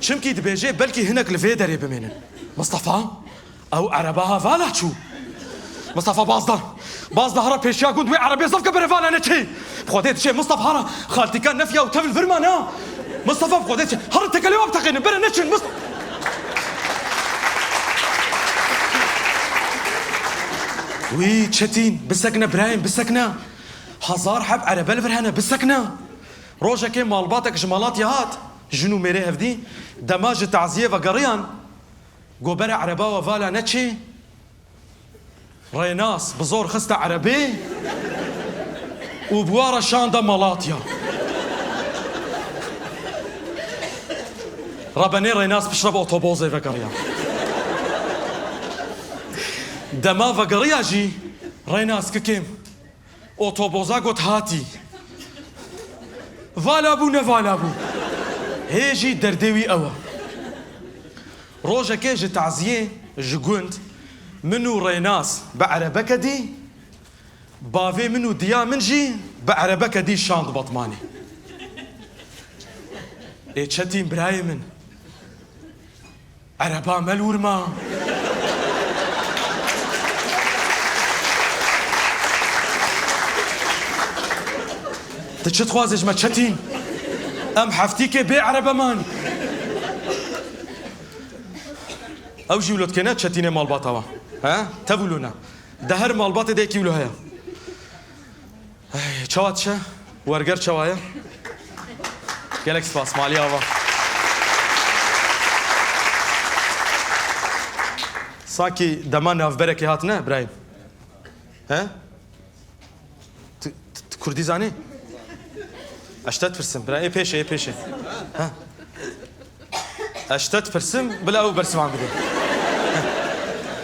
Çimkî dibêje belkî hinek li vê derê bimênin. Mistefa? Ew ereba ha vala çû. Mistefa baz da. Baz da hara pêşiya gund wê erebê zaf ke bere vala neçê. Bi Xwedê diçê Mistefa hara xaltîka nefiya û tevil virma na. Mistefa bi Xwedê diçê. Hara tekelê wan biteqînin, bere neçin Mistefa. Wî Çetîn, bisekne birayên, bisekne. Hezar heb erebe li vir hene, bisekne. Rojekê malbatek ji Malatya hat. Jin û mêrê hevdî. Dema ji taziyê vegeriyan. Go bere ereba we vala neçê. Rênas bi zor xiste erebê û bi wa re şande Malatya. Rebenê Rênas piştre bi otobozê vegeriya. Dema vegeriya jî Rênas kikêm. Otoboza got hatî. Vala bû, ne vala bû. Hê jî derdê wî ew e. Rojekê ji taziyê, ji gund, min û Rênas bi erebeke dî, bavê min û diya min jî bi erebeke dî şand Batmanê. Ê Çetîn birayê min. Ereba me li wir ma. Tu çi dixwazî ji me Çetîn? Em heftîkê bê erebe man. Ew jî wilo dikene Çetînê malbata wa. He? Tev wilo ne. Di her malbatê de yekî wilo heye. Ey, çawa diçe? Werger çawa ye? Gelek spas, malî ava. Sankî dema navberekê hat ne, Birahîm? He? Tu, tu, tu kurdî zanî? Ez te dipirsim, bira, ê pêşê, ê pêşê. Ha. Ez te dipirsim, bila ew bersivan bide.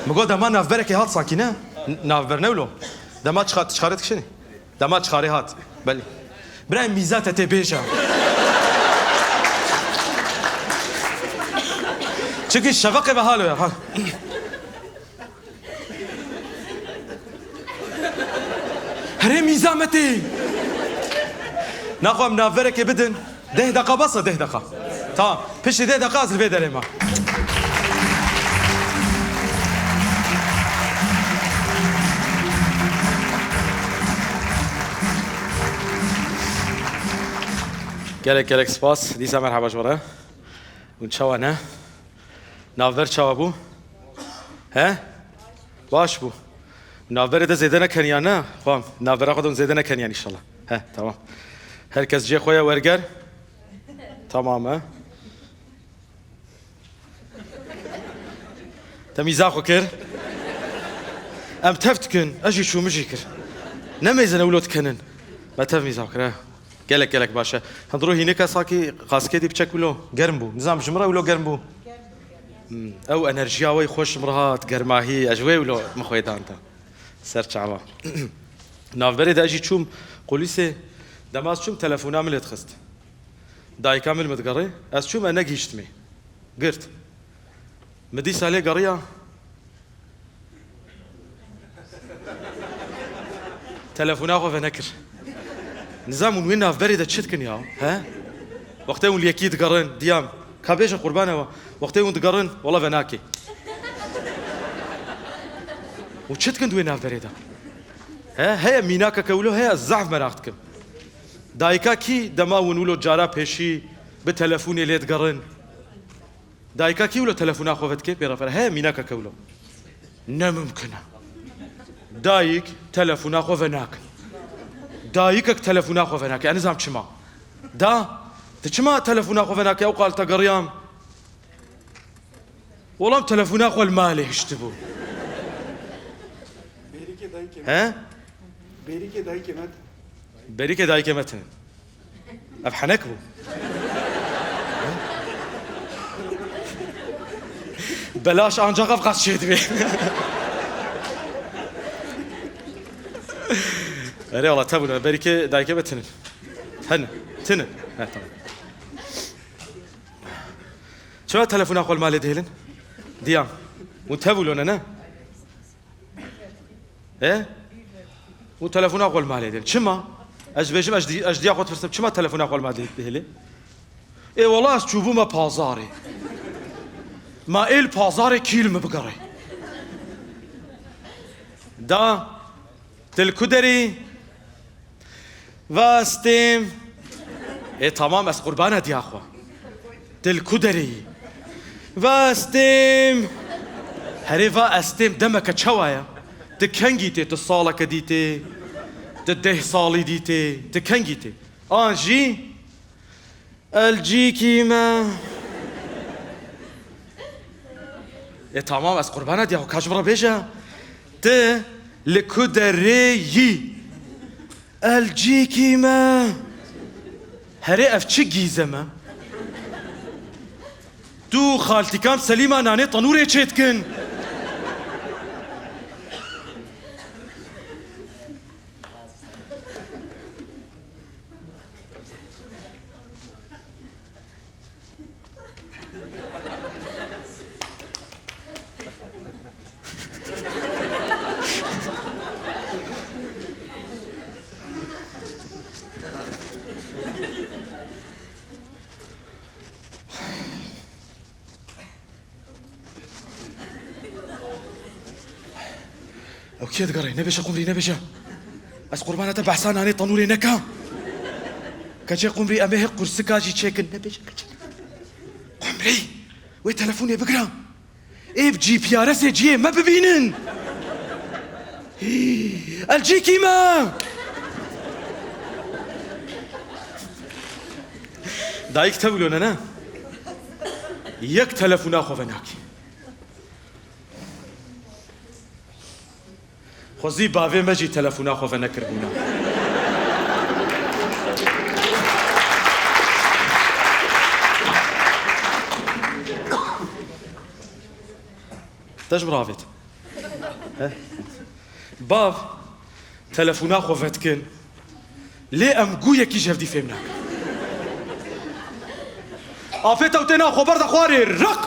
Min got, dema navberekê hat sankî ne? N-, navber ne wilo? Dema çixa-, çixarê dikişînî? Dema çixarê hat. Belê. Bira, mîza te tê bêje. Çikî şeveqê ve halo ya. Ha. Herê mîza me tê. Naxwe em navberekê bidin. Deh deqa basa, deh deqa. Tamam. Piştî deh deqa ez li vê derê me. Gelek gelek spas. Dîsa merhaba ji we re. Hûn çawa ne? Navber çawa bû? He? Baş bû. Navberê de zêde nekeniyan ne? Xwam, navbera xwe de hûn zêde nekeniyan inşallah. He, tamam. Her kes cihê xwe ye werger. Tamam e. Te mîza xwe kir. Em tev dikin. Ez jî çû, min jî kir. Ne mêzin e wilo dikenin. Me tev mîza xwe kir he. Gelek, gelek baş e. Hindiro hînika sakî qaskê dî biçek wilo germ bû. Nizam ji min re wilo germ bû. Hmm, ew enerjiya wê xweş ji min re hat, germahî, ez ji wê wilo min xwê dan te. Ser çava. Navberê de ez jî çûm qulîsê, dema ez çûm telefona min lê dixist. Dayika min min digerê, ez çûm, ez negihîştimê. Girt. Min dîsa lê geriya. Telefona xwe venekir. Nizam hûn wê navberê de çi dikin ya? He? Wextê hûn li yekî digerin, diyam. Ka bêje qurban e we. Wextê hûn digerin, wela venakê. Û çi dikin di wê navberê de? He? Heye mînakeke wilo heye, ez zehf meraq dikim. Dayika kî dema hûn wilo cara pêşî bi telefonê lê digerin? Dayika kî wilo telefona xwe vedike pê re fere? Heye mînakeke wilo. Ne mimkin e. Dayik telefona xwe venake. Dayikek telefona xwe venake. Ez nizam çima. Da, tu çima telefona xwe venake? Ew qal te geriyam. Olam telefona xwe li malê hiştibû. Bêrîkê dayikê me. He? Bêrîkê dayikê me. Bêrîkê dayikê me tinin. Ev henek bû. Belaş ancak ev qas çê dibê. Erê wala tebûne, berîkê dayikê me tinin. Hene, tinin. He, tamam. Çima telefona xwe li malê dihêlin? Diyam. Hûn tevû lone ne? E? Û telefona xwe li malê dihêlin. Çima? Ez bêjim, ez dî-, ez diya xwe dipirsim, çima telefona xwe li malê dihêlê? Ê wela ez çûbûme pazarê. Ma ê li pazarê kî li min bigerê? Da, tu li ku derê yî? Va ez têm. Ê tamam, ez qurbana diya xwe. Tu li ku derê yî? Va ez têm. Herê va ez têm demeke çawa ye? Tu kengî tê? Tu saleke dî tê? Tu deh salî dî tê? Tu kengî tê? An jî elcîkî me. E tamam, ez qurbana diya xwe, ka ji min re bêje. Tu li ku derê yî? Elcîkî me. Herê ev çi gîzem e? Tu xaltîkan Selîma nanê tenûrê çêdikin. Ew kê digerê? Nebêje qumrî, nebêje. Ez qurbana te behsa nanê tenûrê neka. Keçê qumrî, em ê hê qursika jî çêkin. Nebêje keçê. Qumrî, wê telefonê bigire. Ê bi G P R S ê cihê me bibînin. Hî, el cîkî me. Dayik tevilo ne, ne? Yek telefona xwe venakî. Xwezî bavê me jî telefona xwe venekiribûna. Te ji min re avêt. He? Bav, telefona xwe vedikin. Lê em gûyekî ji hevdî fêm nakin. Afê te û têna xwe berde xwarê, riq!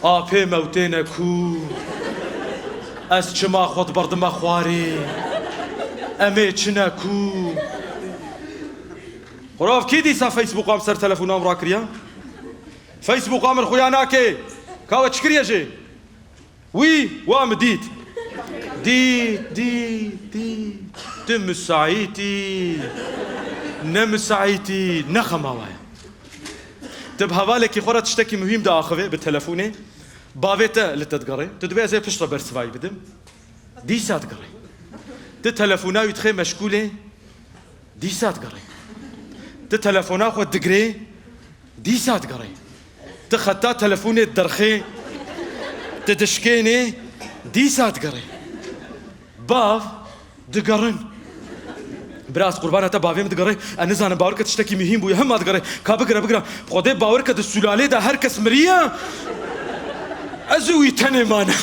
Apê me û têne ku? Ez çima xwe diberdime xwarê? Em ê çine ku? Xurav, kî dîsa Facebooka min ser telefona min rakiriye? Facebooka min xuya nake. Ka we çi kiriye jê? Wî, wa min dît. Dît, dît, dît. Tu misaîtî. Ne misaîtî, ne xema we ye. Tu bi hevalekî xwe re tiştekî muhîm diaxivê bi telefonê. Bavê te li te digerê. Tu dibê ez ê piştre bersivayî bidim. Dîsa digerê. Tu telefona wî dixê meşgûlê. Dîsa digerê. Tu telefona xwe digirê, dîsa digerê. Tu xeta telefonê derxê, tu dişkênê, dîsa digerê. Bav digerin. Bira, ez qurbana te, bavê min digerê. Ez nizanim, bawer ke tiştekî muhîm bûye. Hema digerê. Ka bigire, bigire. Xwedê bawer ke di sûlalê de her kes miriye. Ez û wî tenê mane.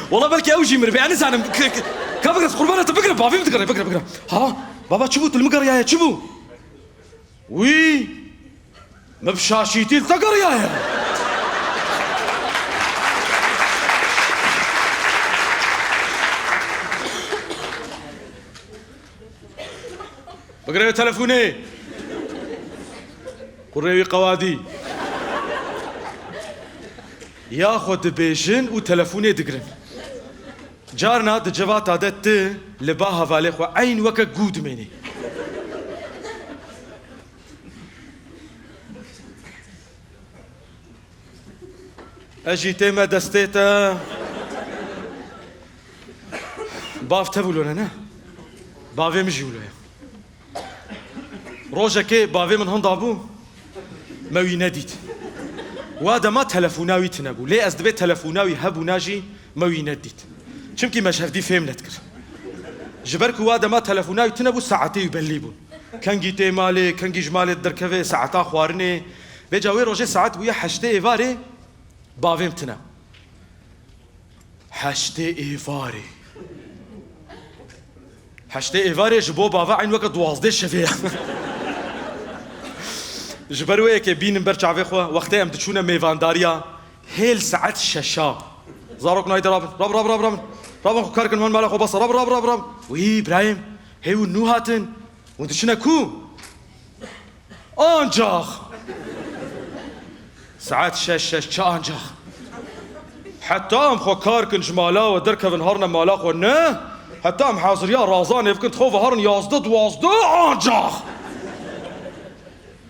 Wala belkî ew jî miribê. Ez nizanim. K-, k-, ka bigire, ez qurbana te, bigire. Bavê min digerê. Bigire, bigire. Ha? Baba, çi bû? Tu li min geriyaye, çi bû? Wî, min bi şaşîtî li te geriyaye. Bigire telefonê. Kurê wî qewadî. Ya xwe dibêjin û telefonê digirin. Carna di civata de tu li ba hevalê xwe eyn weke gû dimênî. Ez jî tême destê te. Bav te wilo ne, ne? Bavê min jî wilo ye. Rojekê bavê min hinda bû, me wî nedît. Wa dema telefona wî tune bû. Lê ez dibê telefona wî hebûna jî me wî nedît. Çimkî me ji hevdî fêm nedikir. Ji ber ku wa dema telefona wî tune bû, saetê wî bellî bûn. Kengî tê malê, kengî ji malê derkeve, saeta xwarinê. Vêca wê rojê saet bûye heştê êvarê, bavê min tune. Heştê êvarê. Heştê êvarê ji bo bava eyn weke duwazdeh şevê ye. Ji ber wê yekê bînin ber çavê xwe, wextê em diçûne mêvandariya, hêl saet şeşa. Zarok nayde rabin, rabin, rabin, rabin, rabin. Rabin xwe kar kin, van mala xwe basa, rabin, rabin, rabin, rabin. Wî, Îbrahîm, hê hûn nû hatin. Hûn diçine ku? Ancax! Saet şeş, şeş çi ancax? Heta em xwe kar kin, ji mala we derkevin, harine mala xwe, ne? Heta em haziriya razanê bikin, dixwe ve harin yazdeh, duwazdeh ancax!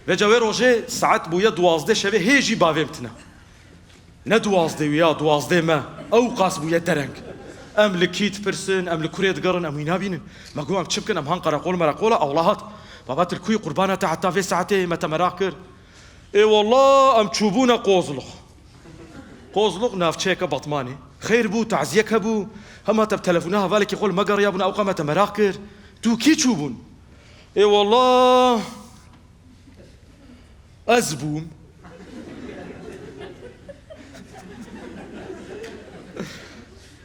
Vêca wê rojê saet bûye duwazdeh şevê, hê jî bavê min tine. Ne duwazdeh wî ya, duwazdeh me. Ew qas bûye dereng. Em li kî dipirsin, em li kurê digerin, em wî nabînin. Me got, em çi bikin, em han qereqol mereqol e, ewla hat. Baba, tu li ku yî, qurbana te, heta vê saetê me te meraq kir. Ê wallah, em çûbûne Qozluq. Qozluq navçeyeke Batmanê. Xeyr bû, taziyek hebû. Hema te bi telefona hevalekî xwe li me geriyabûn, ewqa me te meraq kir. Tu kî çûbûn? Ê wallah, ez bûm.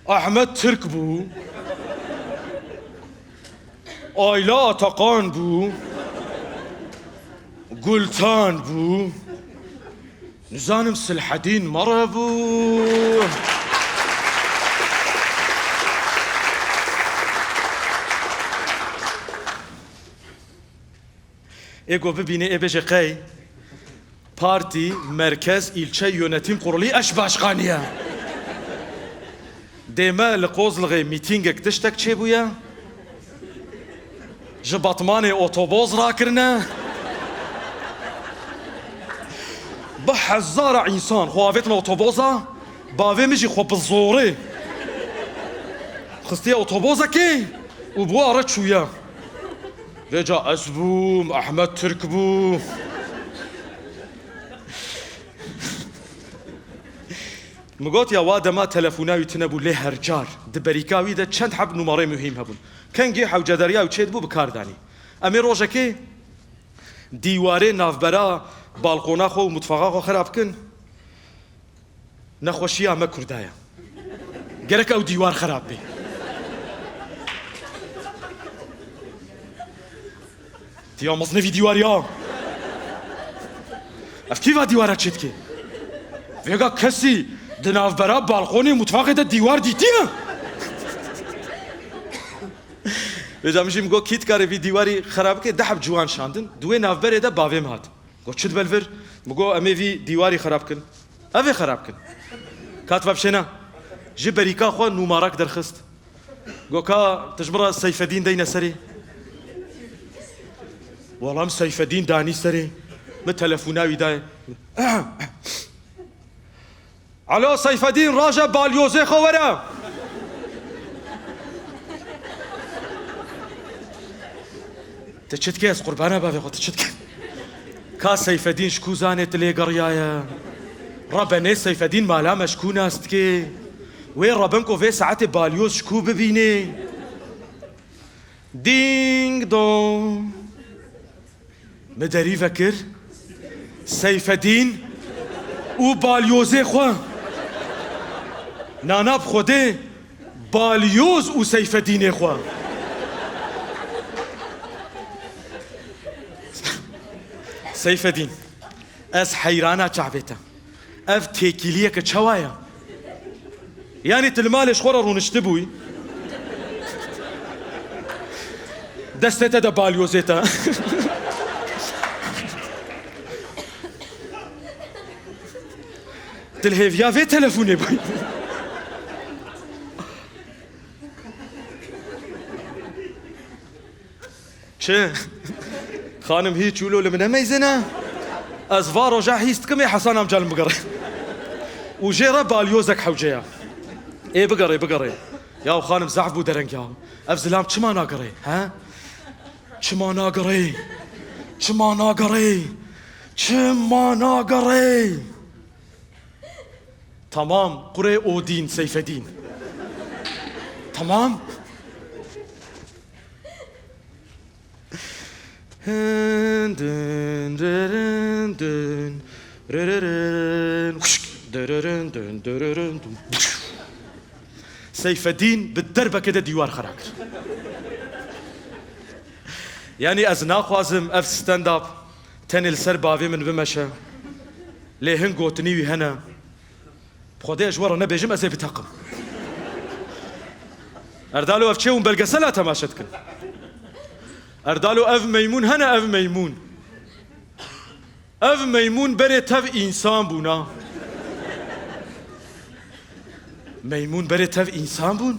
Ahmet Tirk bû. Ayla Atakan bû. Gultan bû. Nizanim Silhedîn Mare bû. Ê ku bibînê, ê bêjê qey, Partî, merkez, îlçe, yönetim kurulu, eş başkanî ye. Dê me li Qozlixê mîtîngek tiştek çêbûye. Ji Batmanê otoboz rakirine. Bi hezara însan xwe avêtine otoboza, bavê min jî xwe bi zorê xistiye otobozekê û bi wa re çûye. Vêca ez bûm, Ehmed Tirk bû. Min got, ya wa dema telefona wî tune bû, lê her car di berîka wî de çend heb numarê muhîm hebûn. Kengî hewcedariya wî çêdibû, bi kar danî. Em ê rojekê dîwarê navbera balqona xwe û mutfaxa xwe xerab kin. Nexweşiya me Kurda ye. Gerek ew dîwar xerab bê. Tiya mezin vî dîwarî ya. Ev kî va dîwara çêdike? Vêga kesî di navbera balqonê mutfaxê de dîwar dîtiye? Vêca min jî min got, kî dikare vî dîwarî xerab bike, deh heb ciwan şandin. Di wê navberê de bavê min hat. Got, çi dibe li vir? Min got, em ê vî dîwarî xerab kin. Ev ê xerab kin. Ka tu vebişêne. Ji berîka xwe nûmarek derxist. Got, ka tu ji min re Seyfedîn deyne serê. Wela min Seyfedîn danî serê. Min telefona wî dayê. Alo Seyfedîn, raje balyozê xwe were. Tu çi dikê, ez qurbana bavê xwe, tu çi dikê? Ka Seyfedîn ji ku zanê tu lê geriyaye? Rebenê Seyfedîn mala me ji ku nas dikê? Wê reben ku vê saetê balyoz ji ku bibînê? Ding dong. Min derî vekir. Seyfedîn û balyozê xwe. Nana bi Xwedê balyoz û Seyfedînê xwe. Seyfedîn, ez heyrana çavê te. Ev têkiliyeke çawa ye? Yanî tu li malê ji xwe re rûniştibûyî. Destê te de balyozê te. Tu li hêviya vê telefonê bûyî. Çi? Xanim, hîç wilo li min nemeyzêne. Ez va roja hîs dikim ê Hesan amca li min bigere. Û jê re balyozek hewce ye. Ê bigere, bigere. Ya xanim, zehf bû dereng ya. Ev zilam çima nagere, he? Çima nagere? Çima nagere? Çima nagere? Tamam, kurê Odîn, Seyfedîn. Tamam. Hin, din, ririn, din, riririn, huşk, diririn, din, diririn, din. Seyfedîn bi derbekê de dîwar xera kir. Yanî ez naxwazim ev stand-up tenê li ser bavê min bimeşe. Lê hin gotinî wî hene. Bi Xwedê ez ji we re nebêjim, ez ê biteqim. Erdalo, ev çê hûn belgesela temaşe dikin? Erdalo, ev meymûn hene, ev meymûn. Ev meymûn berê tev însan bûna. Meymûn berê tev însan bûn?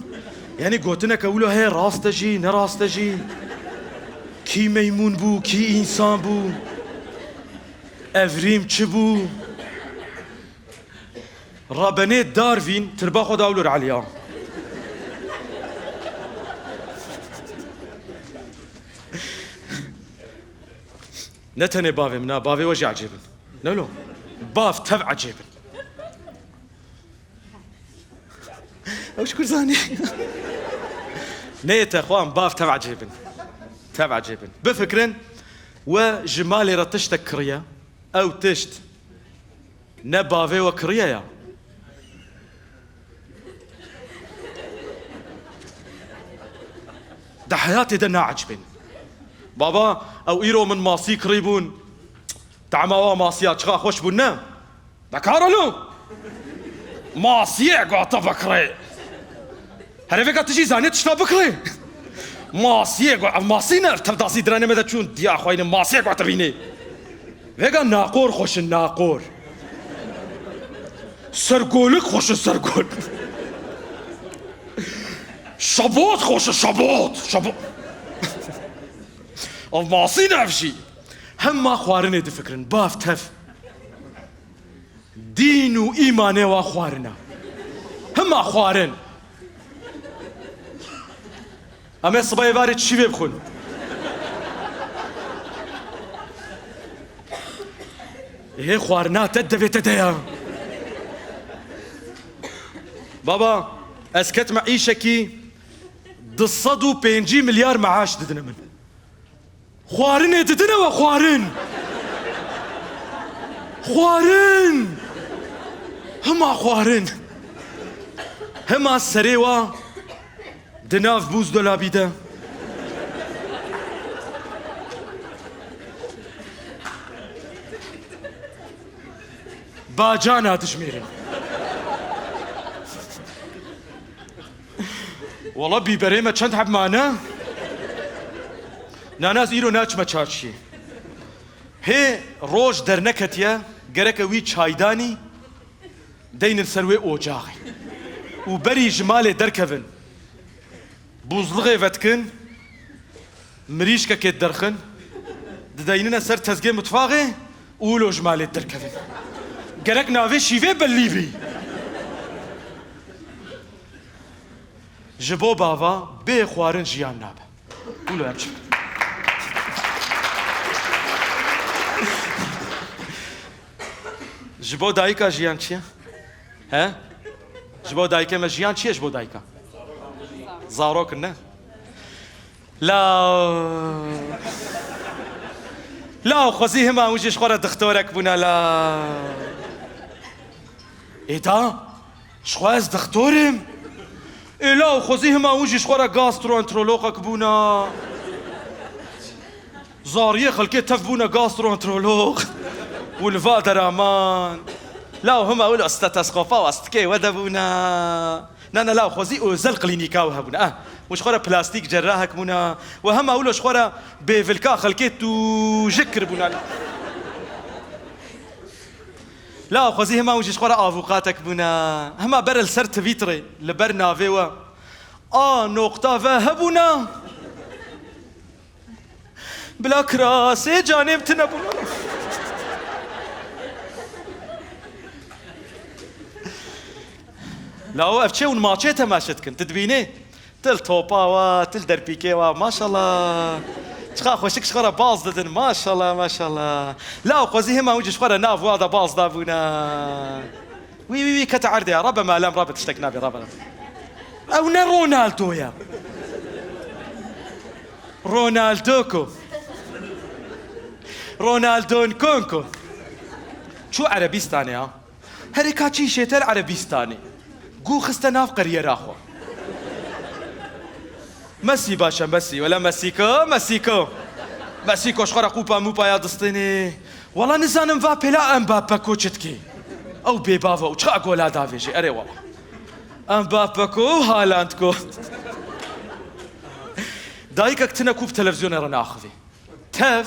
Yanî gotineke wilo heye, rast e jî, ne rast e jî? Kî meymûn bû, kî însan bû? Evrîm çi bû? Rabenê Darwin tirba xwe da wilo Eliya. Ne tenê bavê min, na bavê we jî ecêb in. Ne lo? Bav tev ecêb in. Ew ji kur zanî? Neyê te xwe, em bav tev ecêb in. Tev ecêb in. Bifikirin, we ji malê re tiştek kiriye, ew tişt ne bavê we kiriye ya. Di heyatê de naecibên. Baba, ew îro min masî kirîbûn. Tahma wa masiya çiqa xweş bûn, ne? Bekar elo. Masiyê gota bikirê. Herevêka tu jî zanê tişta bikirê. Masiyê go-, ev masî ne, ev tevdasî diranê me de çûn, diya xweyne masiyê gota bînê. Vêga naqor xweş in, naqor. Sergolik xweş in, sergol. Şabot xweş in, şabot, şabot. Ev masî ne ev jî. Hema xwarinê difikirin, bav tev. Dîn û îmanê wa xwarin e. Hima xwarin. Em ê sibayê varê çi şîvê bixwin? Hê xwarina te devê te de ya. Baba, ez ketime îşekî du sed û pêncî milyar meaş didine min. Xwarinê didine we xwarin. Xwarin. Hima xwarin. Hima serê wa di nav buzdolabî de. Bacana dijmêrin. Wala bîberê me çend heb mane? Nana ez îro naçime çarşiyê. Hê roj derneketiye, gereke wî çaydanî deynin ser wê ocaxê. Û berî ji malê derkevin. Bûzlixê vedikin, mirîşkekê derxin, dideynine ser tezgê mitfaxê û wilo ji malê derkevin. Gerek navê şîvê belî bî. Ji bo bava bê xwarin jiyan nabe. Wilo em çi? Ji bo dayika jiyan çi ye? He? Ji bo dayikê me jiyan çi ye ji bo dayika? Zarok in ne? Law. Law xwezî hima hûn jî ji xwe re dixtorek bûna law. Ê da, ji xwe ez dixtor im. Ê law xwezî hima hûn jî ji xwe re gastroenterologek bûna. Zariyê xelkê tev bûne gastroenterolog û li va deraman. Law hima wilo stetoskopa û astikê we de bûne. Na, na, law xwezî özel klînîka we hebûne. Eh, û ji xwe re plastîk cerrahek bûne. We hema wilo ji xwe re bêvilka xelkê tûjik kiribûne. Law xwezî hima û jî ji xwe re avûqatek bûne. Hima bere li ser Twitterê, li ber navê we. A noqta ve hebûne. Bila kirasê canê min tune bû. Lawo ev çê hûn maçê temaşe dikin. Tu dibînî? Til topa wa, til derpîkê wa, maşallah. Çiqa xweşik ji xwe re baz didin, maşallah, maşallah. Law xwezî hema hûn jî ji xwe re nav wa de baz dabûna. Wî, wî, wî, kete erdê ya. Rabe malem, rabe tiştek nabe, rabe, rabe. Ew ne Ronaldo ye. Ronaldo ku. Ronaldo Nkunku. Çû Erebîstanê ya. Herê ka çî şêter Erebîstanê. Gû xiste nav qeriyera xwe. Mesî baş e, Mesî. Wela Mesî ku, Mesî ku. Mesî ku ji xwe re qûpa mûpa ya distînê. Wela nizanim va pêla Mbappe ku çi dikê. Ew bêbav e û çiqa gola davêjê. Erê wela. Mbappe ku û Haaland ku. Dayikek tune ku bi televîzyonê re naxivî. Tev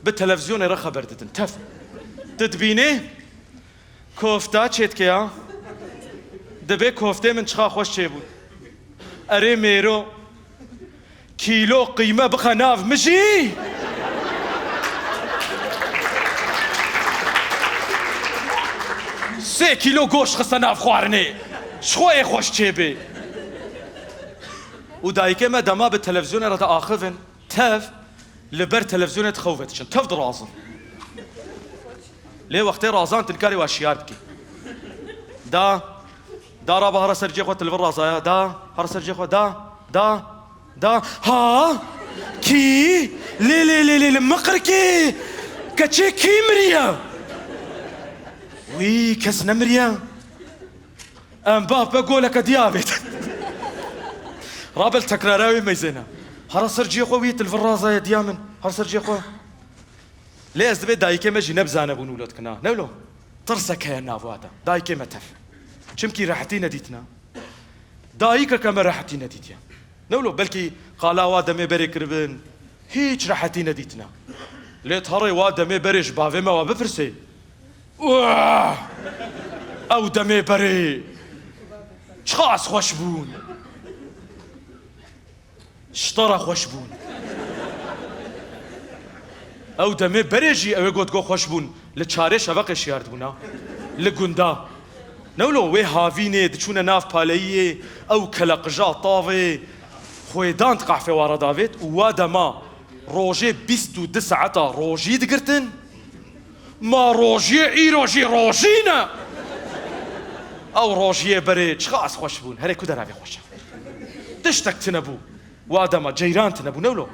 bi televîzyonê re xeber didin. Tev. Tu dibînî? Kofta çêdike ya. Dibê koftê min çiqa xweş çêbû. Erê mêro. Kîlo qîme bixe nav min jî. Sê kîlo goşt xiste nav xwarinê. Ji xwe ê xweş çêbê. Û dayikê me dema bi televîzyonê re diaxivin. Tev li ber televîzyonê dixew ve diçin. Tev dirazin. Lê wextê razan tu nikarî wa şiyar bikî. Da, da raba here ser cihê xwe, tu li vir razaya. Da, here ser cihê xwe, da, da, da. Ha? Kî? Lê, lê, lê, lê, lê, miqirkê. Keçê kî miriye? Wî, kes nemiriye. Mbappe goleke diya avêt. Rabel tekrara wê meyzêne. Hara ser cihê xwe wî, tu li vir razaya diya min. Hara ser cihê xwe. Lê ez dibê dayikê me jî nebizane bûn wilo dikina. Ne wilo? Tirsek heye nav wa de. Dayikê me tev. Çimkî rehetî nedîtina. Dayikeke me rehetî nedîtiye. Ne wilo? Belkî qala wa demê berê kiribin. Hîç rehetî nedîtina. Lê tarê wa demê berê ji bavê me wa bipirsê. Uah! Ew demê berê çiqas xweş bûn. Ji te re xweş bûn. Ew demê berê jî ew ê got, got xweş bûn. Li çarê şeveqê şiyardibûna. Li gunda. Newlo wê havînê diçûne nav paleyiyê, ew keleqija tavê xwêdan di qehfê wa re davêt û wa dema rojê bîst û du saeta rojî digirtin. Ma rojiyê îro jî rojî ne. Ew rojiyê berê çiqas xweş bûn. Herê ku deravê xweş e. Tiştek tune bû. Wa dema ceyran tune bû, newlo.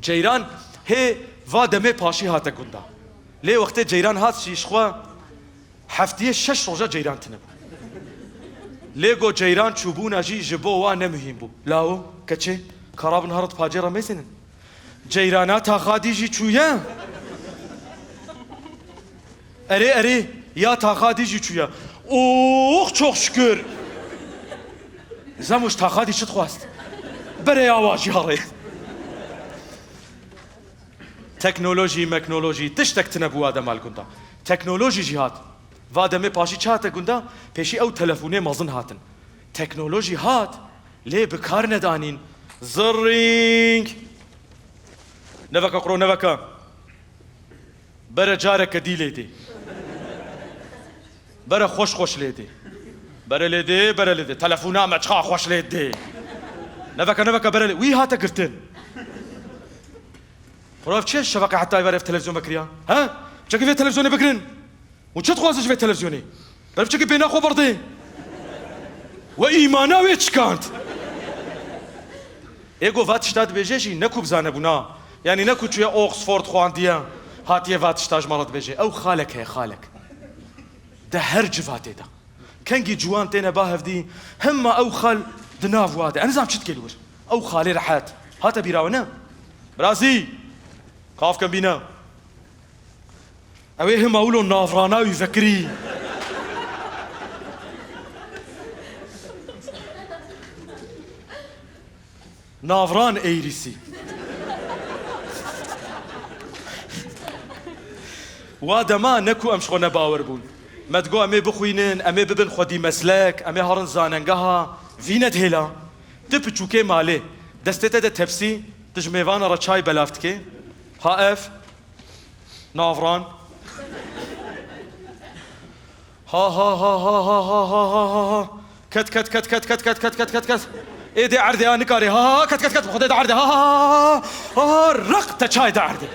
Ceyran hê va demê paşî hate gunda. Lê wextê ceyran hat jî ji xwe heftiyê şeş roja ceyran tune bû. Lê got ceyran çûbûna jî ji bo wa ne muhîm bû. Lawo, keçê, karabin herit pacê re mêzînin. Ceyrana taxa dî jî çûye. Erê, erê, ya taxa dî jî çûye. Ox, çok şükür. Zemuş taxa dî çi dixwest? Berê ya wa jî herê. Teknolojî, meknolojî, tiştek tune bû wa dema li gunda. Teknolojî jî hat. Va demê paşî çi hate gunda? Pêşî ew telefonê mezin hatin. Teknolojî hat, lê bi kar nedanîn. Zirrîng! Neveke kuro, neveke. Bere careke dî lê dê. Bere xweş xweş lê dê. Bere lê dê, bere lê dê. Telefona me çiqa xweş lê dê. Neveke, neveke bere lê. Wî hate girtin. Xura ev çi ye şeveqê heta êvarê ev televîzyon vekiriya? He? Çekî vê televîzyonê bigirin. Û çi dixwaze ji vê televîzyonê? Ber biçekî bêhna xwe berdê. We îmana wê çikand. Ê go va tişta dibêje jî ne ku bizane bûna. Yanî ne ku çûye Oxford xwandiye, hatiye va tişta ji me re dibêje. Ew xalek heye, xalek. Di her civatê de. Kengî ciwan têne ba hevdî, hema ew xal di nav wa de. Ez nizam çi dike li wir. Ew xalê rehet. Hate bîra we ne? Birazî. Kafkem bîne. Ew ê hima wilo navrana wî vekirî. Navran eyrîsî. Wa dema ne ku em ji xwe nebawer bûn. Me digo em ê bixwînin, em ê bibin xwedî meslek, em ê herin zanengeha, vî nedihêla. Tu piçûkê malê, destê te de tepsî, tu ji mêvana re çay belav dikê. Ha ev, Navran. Ha, ha, ha. Ket, ket, ket. Ê dê erdê ha, nikarê. Ha, ha, ket, ket, ket. Xwedê de erdê. Ha, ha, ha, ha, ha. Ha, ha, riq te çay de erdê.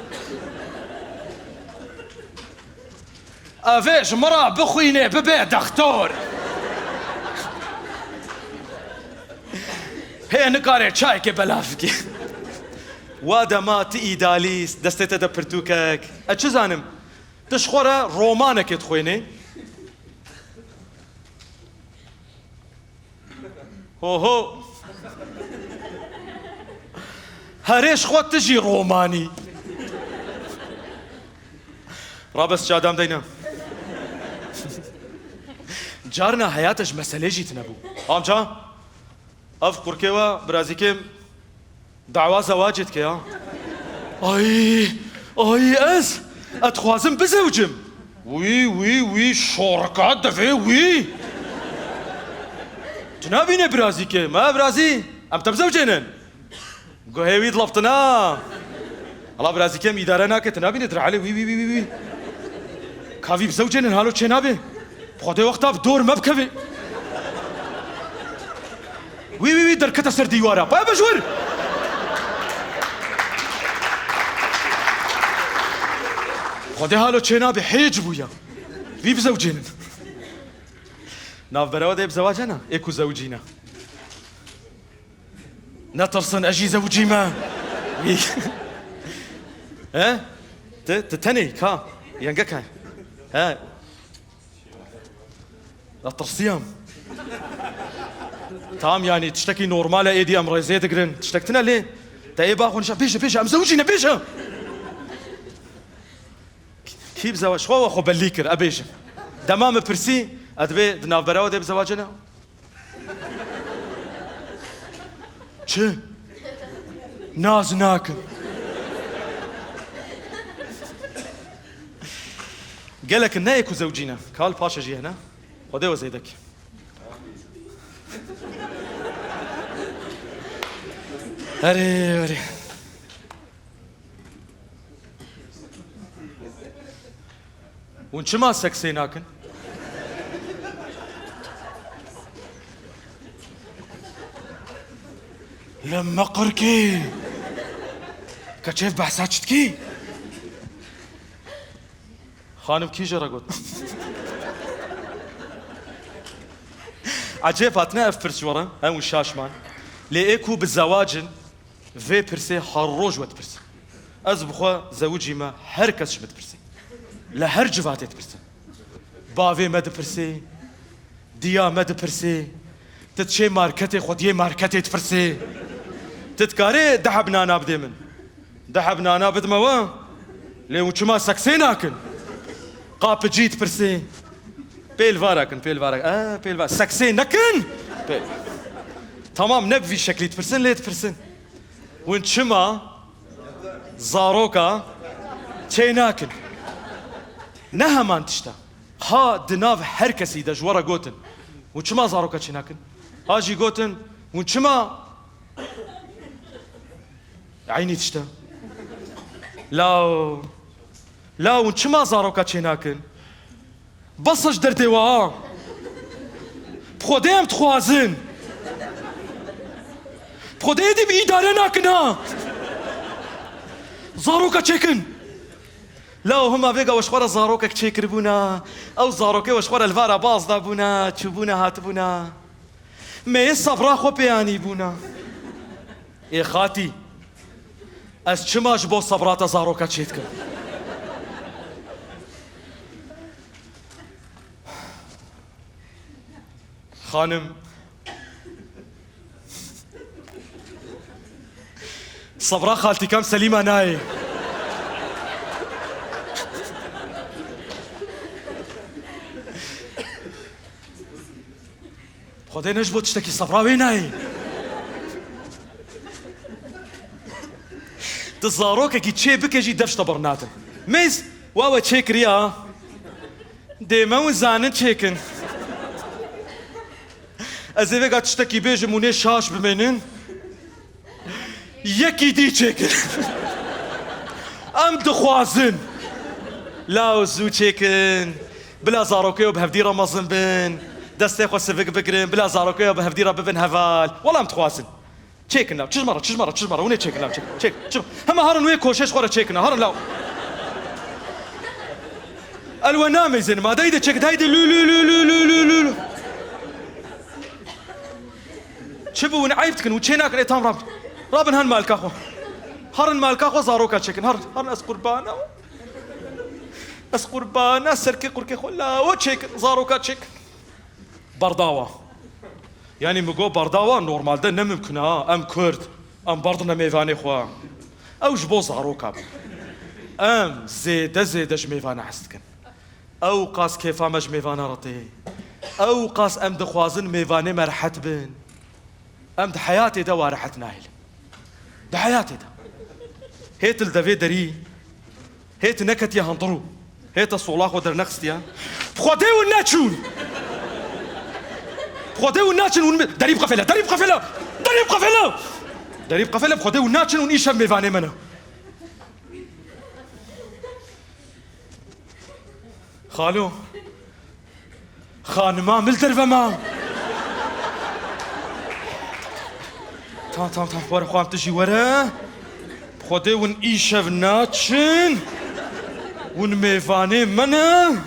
Evê ji min re bixwînê, bibe dextor. Hê nikarê çayekê belav bike. Wa dema tu îdalîst, destê te de pirtûkek. Ez çi zanim? Tu ji xwe re romanekê dixwênî. Ho ho. Herê ji xwe tu jî romanî. Rabes çadam deyna. Carna heyata ji meselê jî tine bû. Amca, ev qurkê we, birazîkê dawa zewacê dike ya. Ay, ay ez, ez dixwazim bizewcim. Wî, wî, wî, şorika divê wî. Tu nabîne birazîkê, me birazî, em te bizewcênin. Guhê wî dilaptina. Ala birazîkê em îdare nake, tu nabîne direlê wî, wî, wî, wî, wî. Ka vî bizewcênin halo çê nabe. Xwedê wexta bi dor me bikeve. Wî, wî, wî derkete ser dîwara. Baya bejwer. Xwedê halo çê nabe, hêc bûya. Vî bizewcênin. Navbera we de bi zewace ne? Ê ku zewcî ne. Netirsin, ez jî zewicî me. He? Ti, ti tenê, ka? Yengek he? He. Netirsiyam. Tam yanî tiştekî normal e, êdî em rêzê digirin. Tiştek tine lê. Te ê baxwe nişan. Bêje, bêje, em zewicî ne, bêje. Kî bi zewac xwe we xwe bellî kir, e bêjim. Dema min pirsî, e dibê di navbera we de bi zewace ne? Çi? Naz nakim. Gelek ne ê ku zewcî ne. Kal paşe jî hene. Xwedê we zêde ke. Erê, erê. Hûn çima seksê nakin? Li meqirkê. Keçê behsa çi dikî? Xanim kî jê re got? Ecêb hatine ev pirs ji we re? Em û şaş man. Lê ê ku bi zewac in, vê pirsê her roj we dipirsin. Ez bi xwe zewicî me, her kes ji min dipirse. Li her civatê dipirsin. Bavê me dipirse, diya me dipirse, tu diçê marketê, xwediyê marketê dipirse. Tu dikarê deh heb nana bidê min. Deh heb nana bidime we. Lê hûn çima seksê nakin? Qapicî dipirse. Pêl vara kin, pêl vara. E, pêl vara. Seksê nekin? Pêl. Tamam, ne bi vî şeklî dipirsin, lê dipirsin. Hûn çima zaroka çê nakin? Ne heman tişt e. Ha di nav her kesî de ji we re gotin. Hûn çima zaroka çê nakin? Ha jî gotin, hûn çima eynî tişt e. Law, law hûn çima zaroka çê nakin? Bes e ji derdê we ha. Bi Xwedê em dixwazin. Bi Xwedê êdî bi îdare nakin ha. Zaroka çêkin. Law hima vêga we ji xwe re zarokek çêkiribûna. Ew zarokê we ji xwe re li vara baz dabûna, çûbûna, hatibûna. Me yê sebra xwe pê anîbûna. Ê xatî, ez çima ji bo sebra te zaroka çêdikim? Xanim, sebra xaltîkam Selîma nayê. Xwedê ne ji bo tiştekî sebra wê nayê. Tu zarokekî çê bike jî dev ji te birnatin. Mêz, wa we çêkiriya. Dê me hûn zanin çêkin. Ez ê vêga tiştekî bêjim hûn ê şaş bimênin. Yekî dî çêkin. Em dixwazin. Law zû çêkin. Bila zarokê we bi hevdî re mezin bin. Destê xwe sivik bigirin. Bila zarokê we bi hevdî re bibin heval. Wela em dixwazin. Çêkin law. Çijma re, çijma re, çijma re. Hûn ê çêkin law. Çêk, çêk, çijma. Hema herin wê koşê ji xwe re çêkin. Herin law. El we nameyzênim. Adayî de çêkin. Haydi lü, lü, lü. Çi bû, hûn eyb dikin, hûn çê nakin, ê tam rabin. Rabin herin malka xwe. Herin malka xwe zaroka çêkin, herin, herin ez qurbana. Ez qurbana, serkê qurkê xwe lawo çêkin, zaroka çêkin. Berdawa. Yanî min got berdawa, normalde ne mimkun e ha, em Kurd, em berdine mêvanê xwe. Ew ji bo zaroka bû. Em zêde zêde ji mêvane hez dikin. Ew qas kêfa me ji mêvana re tê. Ew qas em dixwazin mêvanê me rehet bin. Em di heyatê de wa rehet nahêlin. Di heyatê de. Hê tu li devê derî, hê tu neketiye hundir û hê te sola xwe dernexistiye. Bi Xwedê hûn neçûn. Bi Xwedê hûn naçin hûn mi-, derî biqefêle, derî biqefêle, derî biqefêle. Derî biqefêle, bi Xwedê hûn naçin hûn îşev mêvanê me ne. Xalo. Xanima min li derve ma. Tamam, tamam, tamam. Were xwe em tu jî were. Xwedê hûn îşev naçin. Hûn mêvanê me ne.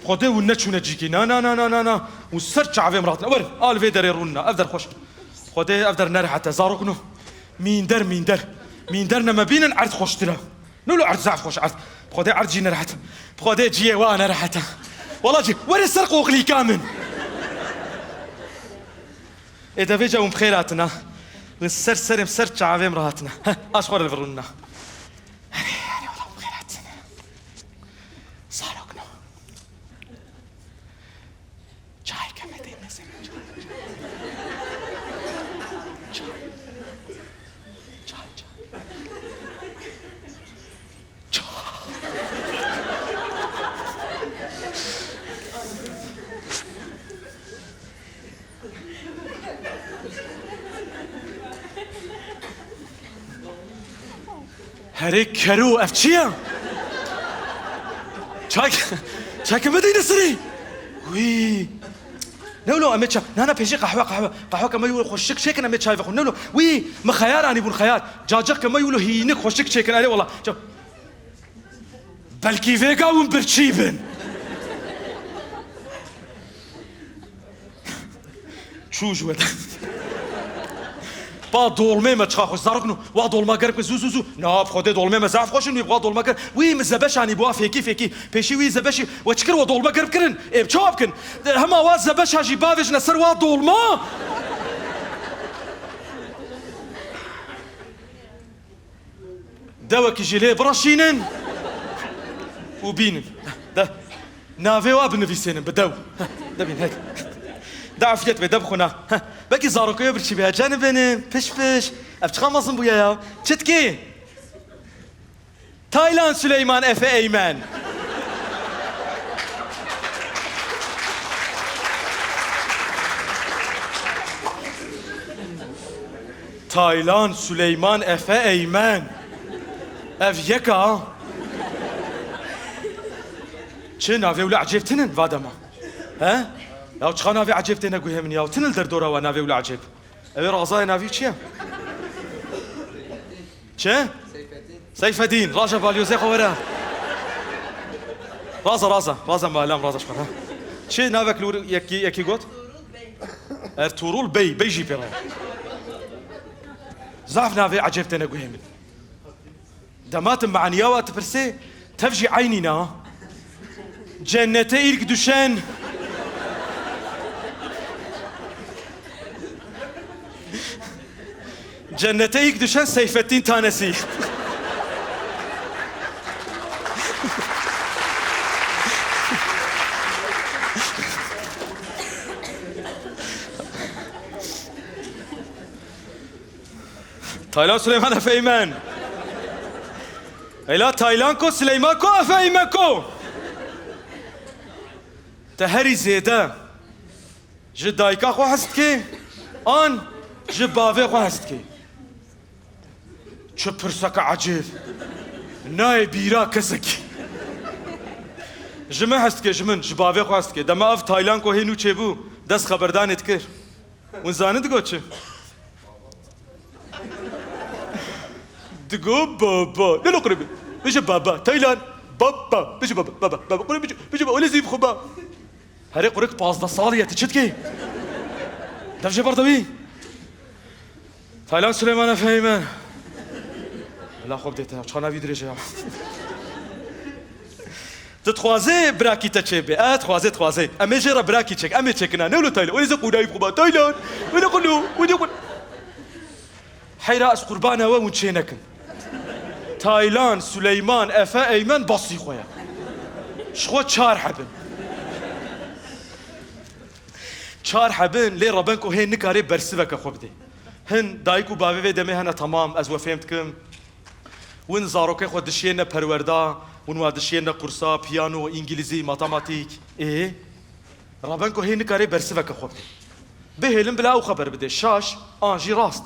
Xwedê hûn neçûne cîkî. Na, na, na, na, na, na. Hûn ser çavê min re hatine. Werin, a li vê derê rûnina. Ev der xweş. Xwedê ev der nerehet e. Zarokno. Mînder, mînder. Mînder ne me bînin erd xweştir e. Nû li erd zaf xweş erd. Bi Xwedê erd jî nerehet. Bi Xwedê ciyê wa nerehet e. Wela cî, were ser qoqlîka min. Ê devê ca hûn bi xêr hatina. Li ser serê min, ser çavê min re hatina. Heh, a ji xwe re li vir rûnina. Erê, erê, wela bi xêr hatin. Zarokno. Çayke me tê mezin. Çay. Çay, çay. Çay. Erê kero, ev çi ye? Çay, çay ke me deyne sirê. Wî. Ne wilo, em ê ça-, na, na, pêşî qehwe, qehwe. Qehwe ke me wilo xweşik çêkin, em ê çay vexwin. Ne wilo, wî, me xeyar anîbûn, xeyar. Cacik ke me wilo hînik xweşik çêkin, erê wela. Ça-, belkî vêga hûn birçî bin. Çû ji we de. Pa dolmê me çiqa xweş, zarok no. Wa dolma germ ke, zû, zû, zû. Na, bi Xwedê dolmê me zaf xweş in, wî wa dolma germ. Wî min zebeş anî, wa fêkî, fêkî. Pêşî wî zebeşî, we çi kir, wa dolma germ kirin. Ê, çawa bikin? De, hema wa zebeş a jî bavêjine ser wa dolma. Dewekî jî lê bireşînin û bînin. De, navê wa binivîsênin bi dew. De bîn, hey. De afiyet be, de bixwina. Belkî zarokê wê birçî be. Canibênim, piş piş. Ev çiqa mezin bûye ya. Çi dikê? Taylan Süleyman Efe Eymen. Taylan Süleyman Efe Eymen. Ev yek a. Çi navê wila ecêb tinin va dema? He? Ya çiqa navê ecêb têne guhê min ya? Tin li derdora we navê wila ecêb. Ew ê Razayê navî çi ye? Çi? Seyfedîn. Seyfedîn. Raja balyozê xwe were. Raza, raza. Raza malam, raza ji xwe, ha. Çi navek li wir yekî, yekî got? Ertuğrul Bey. Bey jî pê re. Zaf navê ecêb têne guhê min. Dema tu maniya wa dipirsê, tev jî eynî ne. Cennete ilk düşen. Cennete ilk düşen Seyfettin Tanesi. Taylan Süleyman Efe Eymen. Ela Taylan ko, Süleyman ko, Efe Eymen ko. Te herî zêde ji dayika xwe hez dikê, an ji bavê xwe hez dikê? Çi pirseke ecêb. Nayê bîra kesekî. Ji min hez dikê, ji min, ji bavê xwe hez dikê. Dema ev Taylan ko hê nû çêbû, dest xeberdanê dikir. Hûn zanin digot çi? Digot baba. Lelo qurê bê. Bêje baba. Taylan. Baba. Bêje baba. Baba. Baba. Qurê bêje. Bêje baba. Wele zîv xwe ba. Herê qurik pazdeh salî ye, tu çi dikî? Dev jê berde wî. Taylan Süleyman Efe Eymen. Ela xwe bidê te ya. Çana vî dirêje ya. Tu dixwazê birakî te çêbê? E, dixwazê, dixwazê. Em ê jê re birakî çêk, em ê çêkina. Ne wilo Taylan? Wê zê qûnayî bixwe ba. Taylan! Wê ne qûno, wê ne qûn-, Heyra ez qurbana we hûn çê nekin. Taylan, Süleyman, Efe, Eymen basî xwe ye. Ji xwe çar hebin. Çar hebin, lê reben ku hê nikare bersiveke xwe bidê. Hin dayik û bavê vê demê hene, temam, ez we fêm dikim. Win zarokê xwe dişiyêne perwerda, win wa dişiyêne qursa, piyano, îngilîzî, matematîk. Ê? Raben ku hê nikare bersiveke xwe bide. Bihêlin bila ew xeber bide, şaş, an jî rast.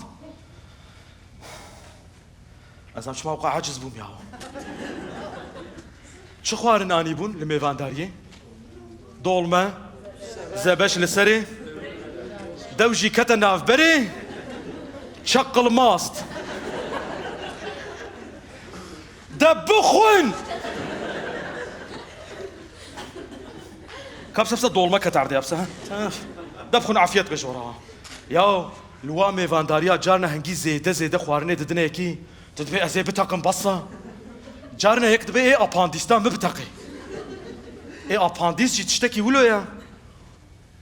Ez em çima wqa aciz bûm ya. Çi xwarin anîbûn li mêvandariyê? Dolme, zebeş li serê, dew jî kete navberê, çeqil mast. De bixwin! Ka bise bise dolme kete erdê ya bise, ha? De bixwin afiyet be ji we re, ha. Ya, li wa mêvandariya carna hingî zêde zêde xwarinê didine yekî. Tu dibê ez ê biteqim, bes e. Carna yek dibê ê apandîsta min biteqê. Ê apandîs jî tiştekî wilo ye.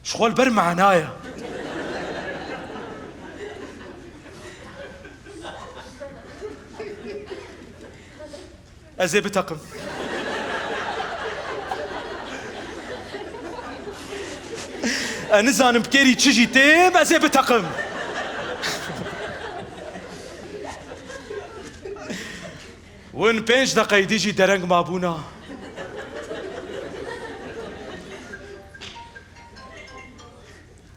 Ji xwe li ber mana ye. Ez ê biteqim. Ez nizanim bi kêrî çi jî têm, ez ê biteqim. Win pênc deqeyî dî jî dereng mabûna.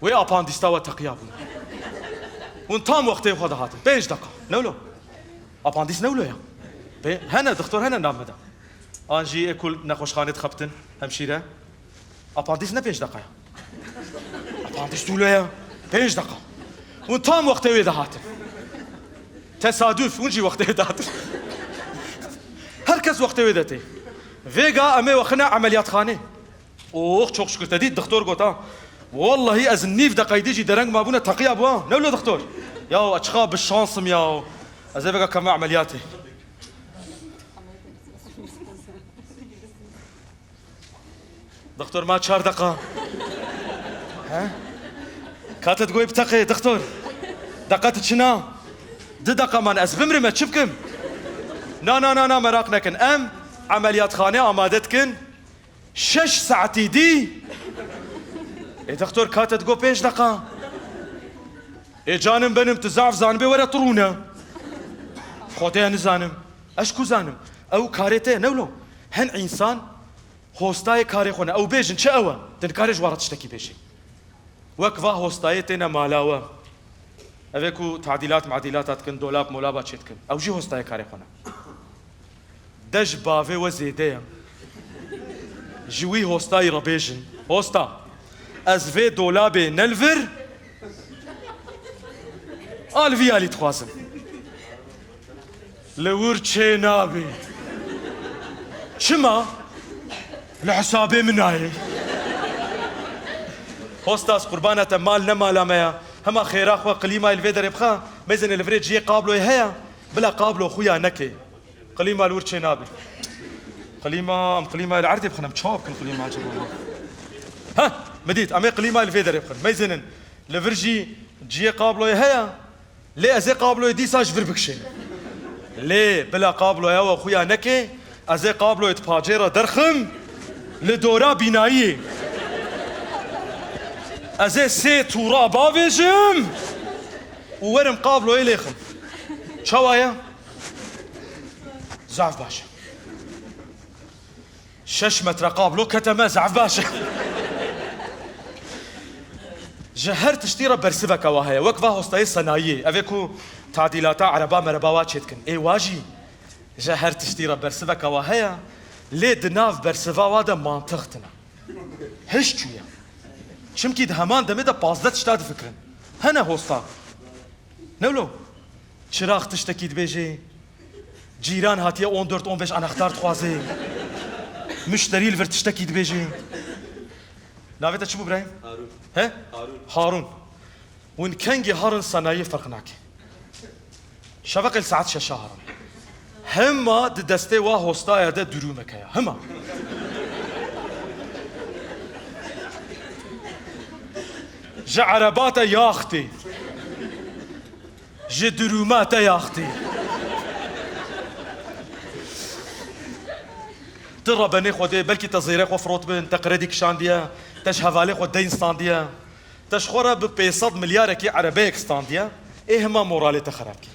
Wê apandîsta we teqiya bûn. Hûn tam wextê xwe dihatin. Pênc deqa. Ne wilo? Apandîs ne wilo ya? Pê-, hene, doktor hene, nav me de. An jî ê ku li nexweşxanê dixebtin, hemşîre. Apandîs ne pênc deqa ye. Apandîs tûlo ye. Pênc deqa. Hûn tam wextê wê de hatin. Tesadüf, hûn jî wextê wê de hatin. Her kes wextê wê de tê. Vêga em ê wexine emeliyatxanê. Oh, çok şükür, te dît, doktor got, ha. Wallahî ez nîv deqeyî dî jî dereng mabûne, teqiya bû, ha. Ne wilo doktor? Ya, ez çiqa bi şans im ya. Ez ê vêga kevime emeliyatê. Doktor, ma çar deqa. He? Ka te digoyî biteqê, doktor. Deqa tu çi na? Di deqa man ez bimrim, ez çi bikim? Na, na, na, na, meraq nekin. Em emeliyatxane amade dikin. Şeş saetî dî. Ê doktor, ka te digo pênc deqa. Ê canim benim, tu zaf zanibê, were tu rûne. Xwedê nizanim. Ez ku zanim. Ew karê te ye, ne wilo. Hin însan hostayê karê xwe ne. Ew bêjin çi ew e? Tu nikarê ji we re tiştekî bêjî. Wek va hostayê têne mala we. Ev ê ku tadîlat madîlata dikin, dolab molaba çê dikin. Ew jî hostayê karê xwe ne. De ji bavê we zêde ye. Ji wî hostayî re bêjin, hosta, ez vê dolabê ne li vir, a li vî alî dixwazim. Li wir çê nabê. Çima? Li hesabê min nayê. Hostas, qurbana te, mal ne mala me ya. Hema xêra xwe, klîmayê li vê derê bixe. Mêzênê li virê cihê kabloyê heye. Bila kablo xuya neke. Klîma li wir çê nabê. Klîma, em klîmayê li erdê bixin, em çawa bikin klîma acaba? Ha, min dît, em ê klîmayê li vê derê bixin. Mêzênin, li vir jî cihê kabloyê heye. Lê ez ê kabloyê dîsa ji vir bikişênim. Lê bila kabloya we xuya neke, ez ê kabloyê di pacê re derxim, li dora bînayiyê. Ez ê sê tûra bavêjim û werim kabloyê lêxim. Çawa ye? Zaf baş e. Şeş metre kablo kete me, zaf baş e. Ji her tiştî re bersiveke wa heye. Wek va hostayê senayiyê. Ev ê ku tadîlata ereba mereba wa çêdikin. Ê wa jî ji her tiştî re bersiveke wa heye. Lê di nav bersiva wa de mantiq tine. Hiş çûye. Çimkî di heman demê de pazdeh tişta difikirin. Hene hosta. Ne wilo? Çirax tiştekî dibêjê. Cîran hatiye on dört on beş anahtar dixwazê. Muşterî li vir tiştekî dibêjê. Navê te çi bû birayê? Harun. He? Harun. Harun. Hûn kengî herin, senayî ferq nake. Şeveqê li saet şeşa herin. Hema di destê wa hostaya de durûmeke ya. Hema. Ji ereba te yax tê. Ji durûma te yax tê. Tu rebenê Xwedê, belkî te zêrê xwe firotibin, te kredî kişandiye, te ji hevalê xwe deyn standiye. Te ji xwe re bi pênc sed milyarekî erebeyek standiye, ê hema moralê te xerab kir.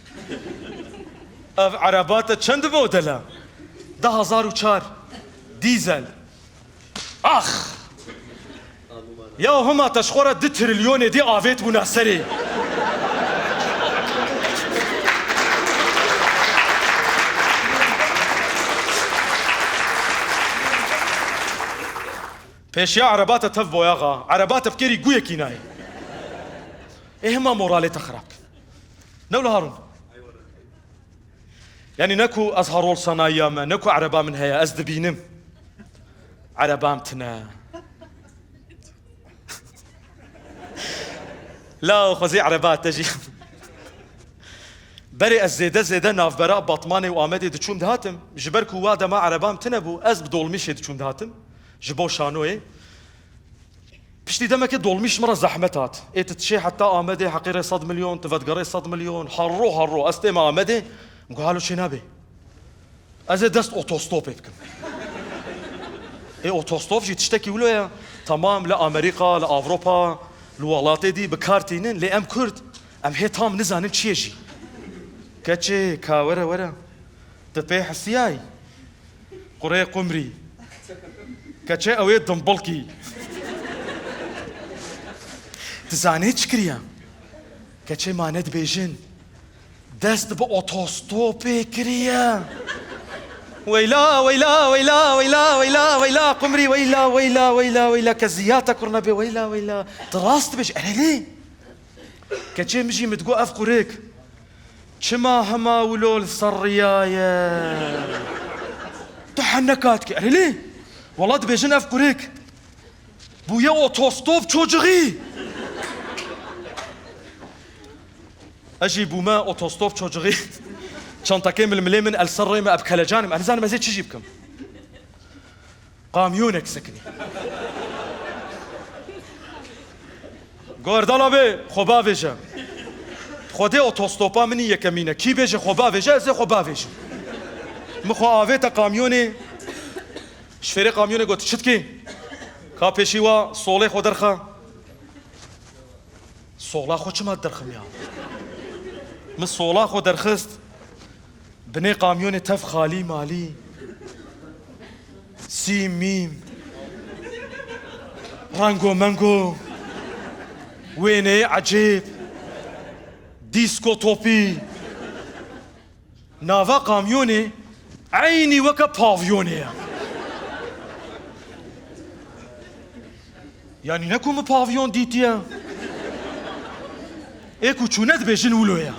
Ev ereba te çend model e? Du hezar û çar. Dîzel. Ax! Ya hema te ji xwe re du trilyonê dî avêt bûna serê. Pêşiya ereba te tev boyaxa, ereba te bi kêrî guyekî nayê. Ê hema moralê te xirab. Ne wilo Harun? Yanî ne ku ez harol sanayiya me, ne ku ereba min heye, ez dibînim. Erebam tine. La xwezî ereba te jî. Berê ez zêde zêde navbera Batmanê û Amedê diçûm dihatim. Ji ber ku wa dema erebam tine bû, ez bi dolmîşê diçûm dihatim. Ji bo şanoyê. Piştî demekê dolmîş min re zehmet hat. Ê tu diçê heta Amedê heqîrê sed milyon, tu vedigerê sed milyon, herro herro. Ez tême Amedê, min got, halo çê nabe. Ez ê dest otostopê bikim. Ê otostop jî tiştekî wilo ye. Temam li Amerîka, li Avropa, li welatê dî bi kar tînin, lê em Kurd, em hê tam nizanin çi ye jî. Keçê, ka were were. Tu pê hesiyayî? Qurê qumrî. Keçê ew ê dimbilkî. Tu zanê çi kiriye? Keçê mane dibêjin. Dest bi otostopê kiriye. Weyla, weyla, weyla, weyla, weyla, weyla, qumrî, weyla, weyla, weyla, weyla, keziyata kurna bê, weyla, weyla. Tu rast bêj, erê lê. Keçê min jî min digot ev qurik. Çima hema wilo li ser riya ye? Tu hene katkî, erê lê. Wela dibêjin ev qurik. Bûye otostop çocuğî. Ez jî bûme otostop çocuğî. Çantakê min li milê min, el ser rê min, ev kelecan im. Ez nizanim ez ê çi jî bikim. Kamyonek sekinî. Go Erdal abi, xwe bavêje. Xwedê otostopa min î yekemîn e. Kî bêje xwe bavêje, ez ê xwe bavêjim. Min xwe avête kamyonê. Şfêrê kamyonê got, çi dikî? Ka pêşî wa solê xwe derxe. Sola xwe çima derxim ya? Min sola xwe derxist. Binê kamyonê tev xalî malî. Sîm mîm. Rengo mengo. Wêneyê ecêb. Dîsko topî. Nava kamyonê eynî weke pavyonê ye. Yanî ne ku min pavyon dîtiye. Ê ku çûne dibêjin wilo ye.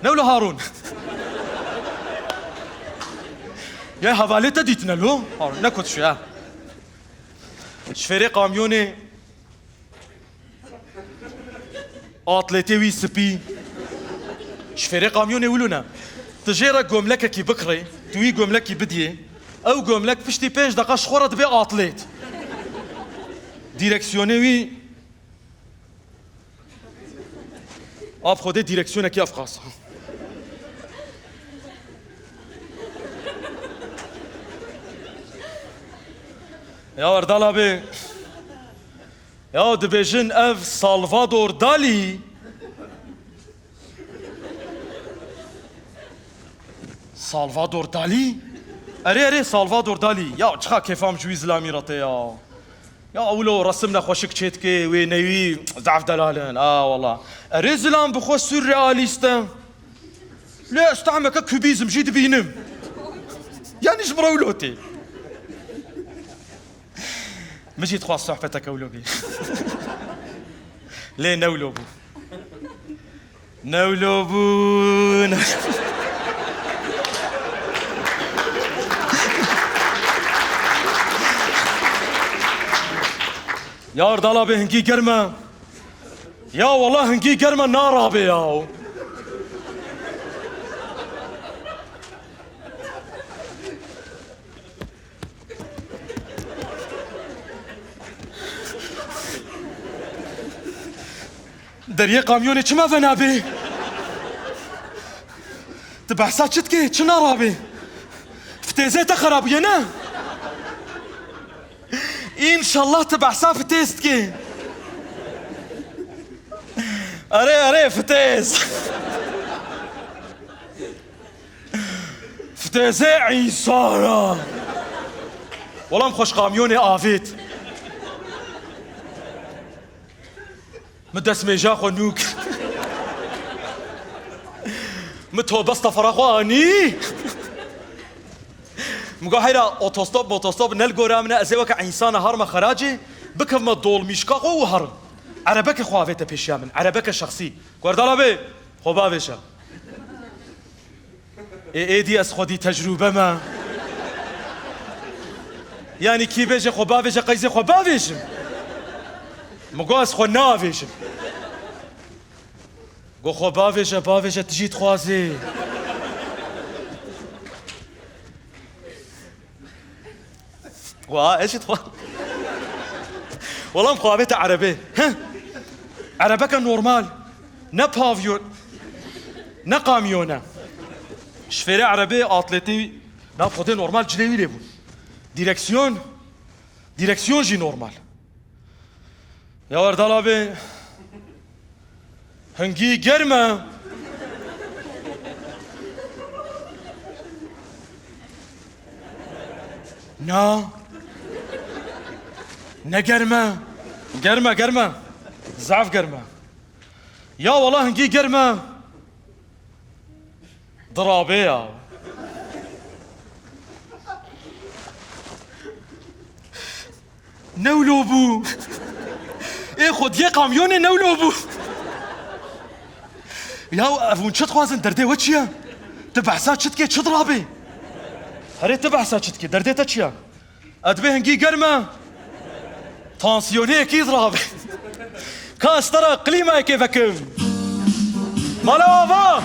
Ne wilo Harûn. Ya hevalê te dîtine lo? Harûn, ne ku tişû ya. Şfêrê kamyonê Atletê wî spî. Şfêrê kamyonê wilo ne. Tu jê re gomlekekî bikirê, tu wî gomlekî bidiyê. Ew gomlek piştî pênc deqa ji xwe re dibe atlet. Dîreksiyonê wî. Av Xwedê dîreksiyonekî ev qas. Ya Erdal abi. Ya dibêjin ev Salvador Dalî. Salvador Dalî? Erê, erê, Salvador Dalî. Ya çiqa kêfa min ji wî zilamî re tê ya. Ya wilo resim nexweşik çêdike, wê newî zaf delal in. A wala. Erê zilam bi xwe sürrealîst e. Lê ez tehmeke kubîzm jî dibînim. Yanî ji min re wilo tê. Min jî dixwast sohbeteke wilo bî. Lê ne wilo bû. Ne wilo bû, ne. Ya Erdal abi hingî germ e. Ya wala hingî germ e, narabe ya. Deriyê kamyonê çima venabê? Tu behsa çi dikê? Çi narabê? Fitêzê te xerabûye ne? Înşallah tu behsa fitêz dikê. Erê, erê, fitêz. Fitêzê însana. Wela min xweş kamyonê avêt. Min destmêja xwe nû kir. Min tobesta fera xwe anî. Min got heyra otostop motostop ne li gora min e, ez ê weke însana harma xeracê, bikevime dolmîşka xwe û herim. Erebeke xwe avête pêşiya min, erebeke şexsî. Got Erdal abi, xwe bavêje. Ê, êdî ez xwedî tecrûbe me. Yanî kî bêje xwe bavêje, qey ez ê xwe bavêjim? Min got ez xwe navêjim. Got xwe bavêje, bavêje, tu jî dixwazî. Wa, ez jî dixwa-, Wela min xwe avête erebê. Heh. Erebeke normal. Ne pavyon. Ne kamyon e. Şfêrê erebê atletê, na xwedê normal cilê wî lê bû. Dîreksiyon. Dîreksiyon jî normal. Ya Erdal abi, hingî germ e. Na. Ne germ e. Germ e, germ e. Zaf germ e. Ya wela hingî germ e. Dirabe ya. Newlo bû. Ê xwediyê kamyonê newlo bû. Ya ev hûn çi dixwazin? Derdê we çi ye? Tu behsa çi dikê, çi dirabê? Herê tu behsa çi dikê? Derdê te çi ye? Ez dibê hingî germ e. Tansiyonê yekî dirabê. Ka ez te re klîmayekê vekim. Mala ava!